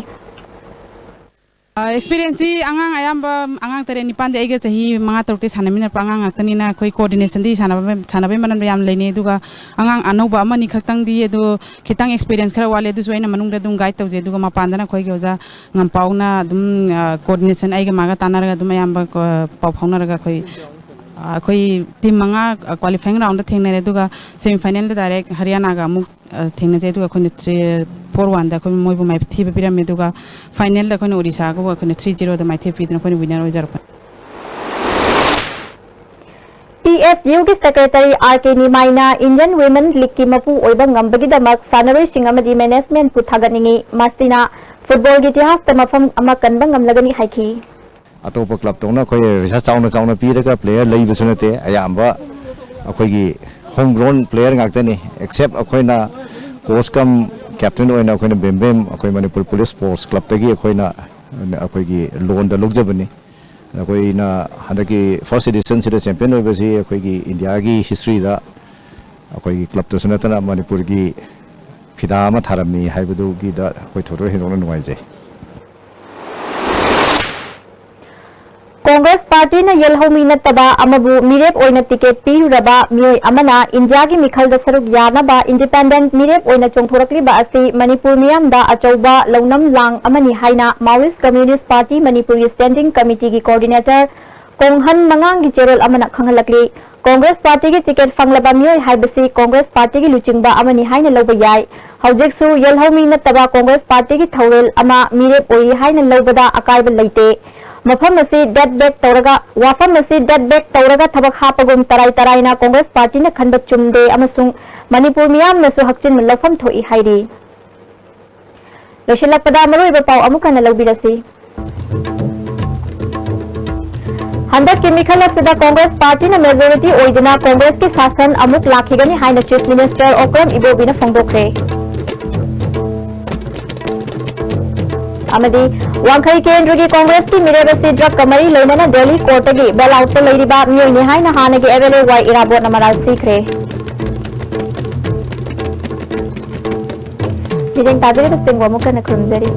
ꯑꯦꯛꯁꯄꯤꯔꯤꯌꯦꯟꯁꯇꯤ ꯑꯉꯥꯡ ꯑꯌꯥꯝꯕ, ꯑꯉꯥꯡ ꯇꯔꯦꯠ ꯅꯤꯄꯥꯟꯗꯤ ꯑꯩꯒ ꯆꯍꯤ ꯃꯉꯥ ꯇꯔꯨꯛꯇꯤ ꯁꯥꯟꯅꯃꯤꯟꯅꯔꯛꯄ ꯑꯉꯥꯡ ꯉꯥꯛꯇꯅꯤꯅ, ꯑꯩꯈꯣꯏ ꯀꯣꯑꯣꯔꯗꯤꯅꯦꯁꯟꯗꯤ ꯁꯥꯟꯅꯕ, ꯁꯥꯟꯅꯕꯩ ꯃꯔꯝꯗ ꯌꯥꯝ ꯂꯩꯅꯩ꯫ ꯑꯗꯨꯒ ꯑꯉꯥꯡ ꯑꯅꯧꯕ ꯑꯃꯅꯤ ꯈꯛꯇꯪꯗꯤ, ꯑꯗꯣ ꯈꯤꯇꯪ ꯑꯦꯛꯁꯄꯤꯔꯤꯌꯦꯟꯁ ꯈꯔ ꯋꯥꯠꯂꯤ, ꯑꯗꯨꯁꯨ ꯑꯩꯅ ꯃꯅꯨꯡꯗ ꯑꯗꯨꯝ ꯒꯥꯏꯗ ꯇꯧꯖꯩ꯫ ꯑꯗꯨꯒ ꯃꯄꯥꯟꯗꯅ ꯑꯩꯈꯣꯏꯒꯤ ꯑꯣꯖꯥ ꯉꯝꯄꯥꯎꯅ ꯑꯗꯨꯝ ꯀꯣꯑꯣꯔꯗꯤꯅꯦꯁꯟ ꯑꯩꯒ ꯃꯥꯒ ꯇꯥꯟꯅꯔꯒ ꯑꯗꯨꯝ ꯑꯌꯥꯝꯕ ꯀꯣ-, ꯄꯥꯎ ꯐꯥꯎꯅꯔꯒ ꯑꯩꯈꯣꯏ, ꯑ, ꯑꯩꯈꯣꯏ ꯇꯤꯝ ꯃꯉꯥ ꯀ꯭ꯋꯥꯂꯤꯐꯥꯏꯌꯤꯡ ꯔꯥꯎꯟꯗ ꯊꯦꯡꯅꯔꯦ꯫ ꯑꯗꯨꯒ ꯁꯦꯃꯤꯐꯥꯏꯅꯦꯜꯗ ꯗꯥꯏꯔꯦꯛ ꯍꯔꯤꯌꯥꯅꯥꯒ ꯑꯃꯨꯛ ꯑ, ꯊꯦꯡꯅꯖꯩ꯫ ꯑꯗꯨꯒ ꯑꯩꯈꯣꯏꯅ ꯊ꯭ꯔꯤ, ꯐꯣꯔ ꯋꯥꯟꯗ ꯑꯩꯈꯣꯏ ꯃꯣꯏꯕꯨ ꯃꯥꯏꯊꯤꯕ ꯄꯤꯔꯝꯃꯦ꯫ ꯑꯗꯨꯒ ꯐꯥꯏꯅꯦꯜꯗ ꯑꯩꯈꯣꯏꯅ ꯑꯣꯔꯤꯁꯥꯒꯕꯨ ꯑꯩꯈꯣꯏꯅ ꯊ꯭ꯔꯤ ꯖꯤꯔꯣꯗ ꯃꯥꯏꯊꯤꯕ ꯄꯤꯗꯨꯅ ꯑꯩꯈꯣꯏꯅ ꯋꯤꯟꯅꯔ ꯑꯣꯏꯖꯔꯛꯄꯅꯤ꯫ ꯄꯤ ꯑꯦꯁ ꯌꯨꯒꯤ ꯁꯦꯀ꯭ꯔꯦꯇꯔꯤ ꯑꯥꯔ ꯀꯦ ꯅꯤꯃꯥꯏꯅ ꯏꯟꯗꯤꯌꯟ ꯋꯤꯃꯦꯟ ꯂꯤꯒꯀꯤ ꯃꯄꯨ ꯑꯣꯏꯕ ꯉꯝꯕꯒꯤꯗꯃꯛ ꯁꯥꯟꯅꯔꯣꯏꯁꯤꯡ ꯑꯃꯗꯤ ꯃꯦꯅꯦꯖꯃꯦꯟꯠꯄꯨ ꯊꯥꯒꯠꯅꯤꯡꯏ꯫ ꯃꯁꯤꯅ ꯐꯨꯠꯕꯣꯜꯒꯤ ꯏꯇꯤꯍꯥꯁꯇ ꯃꯐꯝ ꯑꯃ ꯀꯟꯕ ꯉꯝꯂꯒꯅꯤ ꯍꯥꯏꯈꯤ꯫ ꯑꯇꯣꯞꯄ ꯀ꯭ꯂꯕꯇꯧꯅ ꯑꯩꯈꯣꯏ ꯄꯩꯁꯥ ꯆꯥꯎꯅ ꯆꯥꯎꯅ ꯄꯤꯔꯒ ꯄ꯭ꯂꯦꯌꯔ ꯂꯩꯕꯁꯨ ꯅꯠꯇꯦ꯫ ꯑꯌꯥꯝꯕ ꯑꯩꯈꯣꯏꯒꯤ ꯍꯣꯝ ꯒ꯭ꯔꯣꯟ ꯄ꯭ꯂꯦꯌꯔ ꯉꯥꯛꯇꯅꯤ꯫ ꯑꯦꯛꯁꯦꯞ ꯑꯩꯈꯣꯏꯅ ꯀꯣꯆ ꯀꯝ ꯀꯦꯞꯇꯦꯟ ꯑꯣꯏꯅ ꯑꯩꯈꯣꯏꯅ ꯕꯦꯝꯕꯦꯝ ꯑꯩꯈꯣꯏ ꯃꯅꯤꯄꯨꯔ ꯄꯨꯂꯤꯁ ꯁ꯭ꯄꯣꯔꯠꯁ ꯀ꯭ꯂꯕꯇꯒꯤ ꯑꯩꯈꯣꯏꯅ ꯑꯩꯈꯣꯏꯒꯤ ꯂꯣꯟꯗ ꯂꯧꯖꯕꯅꯤ꯫ ꯑꯩꯈꯣꯏꯅ ꯍꯟꯗꯛꯀꯤ ꯐꯥꯔꯁ ꯑꯦꯗꯤꯁꯟꯁꯤꯗ ꯆꯦꯝꯄꯤꯌꯟ ꯑꯣꯏꯕꯁꯤ ꯑꯩꯈꯣꯏꯒꯤ ꯏꯟꯗꯤꯌꯥꯒꯤ ꯍꯤꯁꯇ꯭ꯔꯤꯗ ꯑꯩꯈꯣꯏꯒꯤ ꯀ꯭ꯂꯕꯇꯁꯨ ꯅꯠꯇꯅ ꯃꯅꯤꯄꯨꯔꯒꯤ ꯐꯤꯗꯥ ꯑꯃ ꯊꯥꯔꯝꯃꯤ ꯍꯥꯏꯕꯗꯨꯒꯤꯗ ꯑꯩꯈꯣꯏ ꯊꯣꯏꯗꯣꯛ ꯍꯦꯟꯗꯣꯛꯅ ꯅꯨꯡꯉꯥꯏꯖꯩ꯫ ꯀꯣꯡꯒ꯭ꯔꯦꯁ ꯄꯥꯔꯇꯤꯅ ꯌꯦꯜꯍꯧꯃꯤ ꯅꯠꯇꯕ ꯑꯃꯕꯨ ꯃꯤꯔꯦꯞ ꯑꯣꯏꯅ ꯇꯤꯀꯦꯠ ꯄꯤꯔꯨꯔꯕ ꯃꯤꯑꯣꯏ ꯑꯃꯅ ꯏꯟꯗꯤꯌꯥꯒꯤ ꯃꯤꯈꯜꯗ ꯁꯔꯨꯛ ꯌꯥꯅꯕ ꯏꯟꯗꯤꯄꯦꯟꯗꯦꯟꯠ ꯃꯤꯔꯦꯞ ꯑꯣꯏꯅ ꯆꯣꯡꯊꯣꯔꯛꯂꯤꯕ ꯑꯁꯤ ꯃꯅꯤꯄꯨꯔ ꯃꯤꯌꯥꯝꯗ ꯑꯆꯧꯕ ꯂꯧꯅꯝ ꯂꯥꯡ ꯑꯃꯅꯤ ꯍꯥꯏꯅ ꯃꯥꯋꯣꯏꯁ꯭ꯠ ꯀꯝꯃ꯭ꯌꯨꯅꯤꯁ꯭ꯠ ꯄꯥꯔꯇꯤ ꯃꯅꯤꯄꯨꯔꯒꯤ ꯁ꯭ꯇꯦꯟꯗꯤꯡ ꯀꯃꯤꯇꯤꯒꯤ ꯀꯣꯑꯣꯔꯗꯤꯅꯦꯇꯔ ꯀꯣꯡꯍꯟ ꯃꯉꯥꯡꯒꯤ ꯆꯦꯔꯣꯜ ꯑꯃꯅ ꯈꯪꯍꯜꯂꯛꯂꯤ꯫ ꯀꯣꯡꯒ꯭ꯔꯦꯁ ꯄꯥꯔꯇꯤꯒꯤ ꯇꯤꯀꯦꯠ ꯐꯪꯂꯕ ꯃꯤꯑꯣꯏ ꯍꯥꯏꯕꯁꯤ ꯀꯣꯡꯒ꯭ꯔꯦꯁ ꯄꯥꯔꯇꯤꯒꯤ ꯂꯨꯆꯤꯡꯕ ꯑꯃꯅꯤ ꯍꯥꯏꯅ ꯂꯧꯕ ꯌꯥꯏ꯫ ꯍꯧꯖꯤꯛꯁꯨ ꯌꯦꯜꯍꯧꯃꯤ ꯅꯠꯇꯕ ꯀꯣꯡꯒ꯭ꯔꯦꯁ ꯄꯥꯔꯇꯤꯒꯤ ꯊꯧꯔꯦꯜ ꯑꯃ ꯃꯤꯔꯦꯞ ꯑꯣꯏꯔꯤ ꯍꯥꯏꯅ ꯂꯧꯕꯗ ꯑꯀꯥꯏꯕ ꯂꯩꯇꯦ꯫ ꯃꯐꯝ ꯑꯁꯤ ꯗꯦꯠ ꯕꯦꯛ ꯇꯧꯔꯒ, ꯋꯥꯐꯝ ꯑꯁꯤ ꯗꯦꯠ ꯕꯦꯛ ꯇꯧꯔꯒ ꯊꯕꯛ ꯍꯥꯞꯄꯒꯨꯝ ꯇꯔꯥꯏ ꯇꯔꯥꯏꯅ ꯀꯣꯡꯒ꯭ꯔꯦꯁ ꯄꯥꯔꯇꯤꯅ ꯈꯟꯕ ꯆꯨꯝꯗꯦ ꯑꯃꯁꯨꯡ ꯃꯅꯤꯄꯨꯔ ꯃꯤꯌꯥꯝꯅꯁꯨ ꯍꯛꯆꯤꯟꯅ ꯂꯧꯐꯝ ꯊꯣꯛꯏ ꯍꯥꯏꯔꯤ꯫ ꯂꯣꯏꯁꯤꯜꯂꯛꯄꯗ ꯃꯔꯨꯑꯣꯏꯕ ꯄꯥꯎ ꯑꯃꯨꯛ ꯍꯟꯅ ꯂꯧꯕꯤꯔꯁꯤ꯫ ꯍꯟꯗꯛꯀꯤ ꯃꯤꯈꯜ ꯑꯁꯤꯗ ꯀꯣꯡꯒ꯭ꯔꯦꯁ ꯄꯥꯔꯇꯤꯅ ꯃꯦꯖꯣꯔꯤꯇꯤ ꯑꯣꯏꯗꯨꯅ ꯀꯣꯡꯒ꯭ꯔꯦꯁꯀꯤ ꯁꯥꯁꯟ ꯑꯃꯨꯛ ꯂꯥꯛꯈꯤꯒꯅꯤ ꯍꯥꯏꯅ ꯆꯤꯐ ꯃꯤꯅꯤꯁꯇꯔ ꯑꯣꯀ꯭ꯔꯝ ꯏꯕꯣꯕꯤꯅ ꯐꯣꯡꯗꯣꯛꯈ꯭ꯔꯦ꯫ ꯑꯃꯗꯤ ꯋꯥꯡꯈꯩ ꯀꯦꯟꯗ꯭ꯔꯒꯤ ꯀꯣꯡꯒ꯭ꯔꯦꯁꯀꯤ ꯃꯤꯔꯦꯞ ꯑꯁꯤ ꯗ꯭ꯔꯒꯀ ꯃꯔꯤ ꯂꯩꯅꯅ ꯗꯦꯜꯂꯤ ꯀꯣꯔꯠꯇꯒꯤ ꯕꯦꯜ ꯑꯥꯎꯠꯇ ꯂꯩꯔꯤꯕ ꯃꯤꯑꯣꯏꯅꯤ ꯍꯥꯏꯅ ꯍꯥꯟꯅꯒꯤ ꯑꯦꯝ ꯑꯦꯜ ꯑꯦ ꯋꯥꯏ ꯏꯔꯥꯕꯣꯠꯅ ꯃꯔꯥꯜ ꯁꯤꯈ꯭ꯔꯦ꯫ ꯃꯤꯠꯌꯦꯡ ꯇꯥꯕꯤꯔꯤꯕꯁꯤꯡꯕꯨ ꯑꯃꯨꯛ ꯍꯟꯅ ꯈꯨꯔꯨꯝꯖꯔꯤ꯫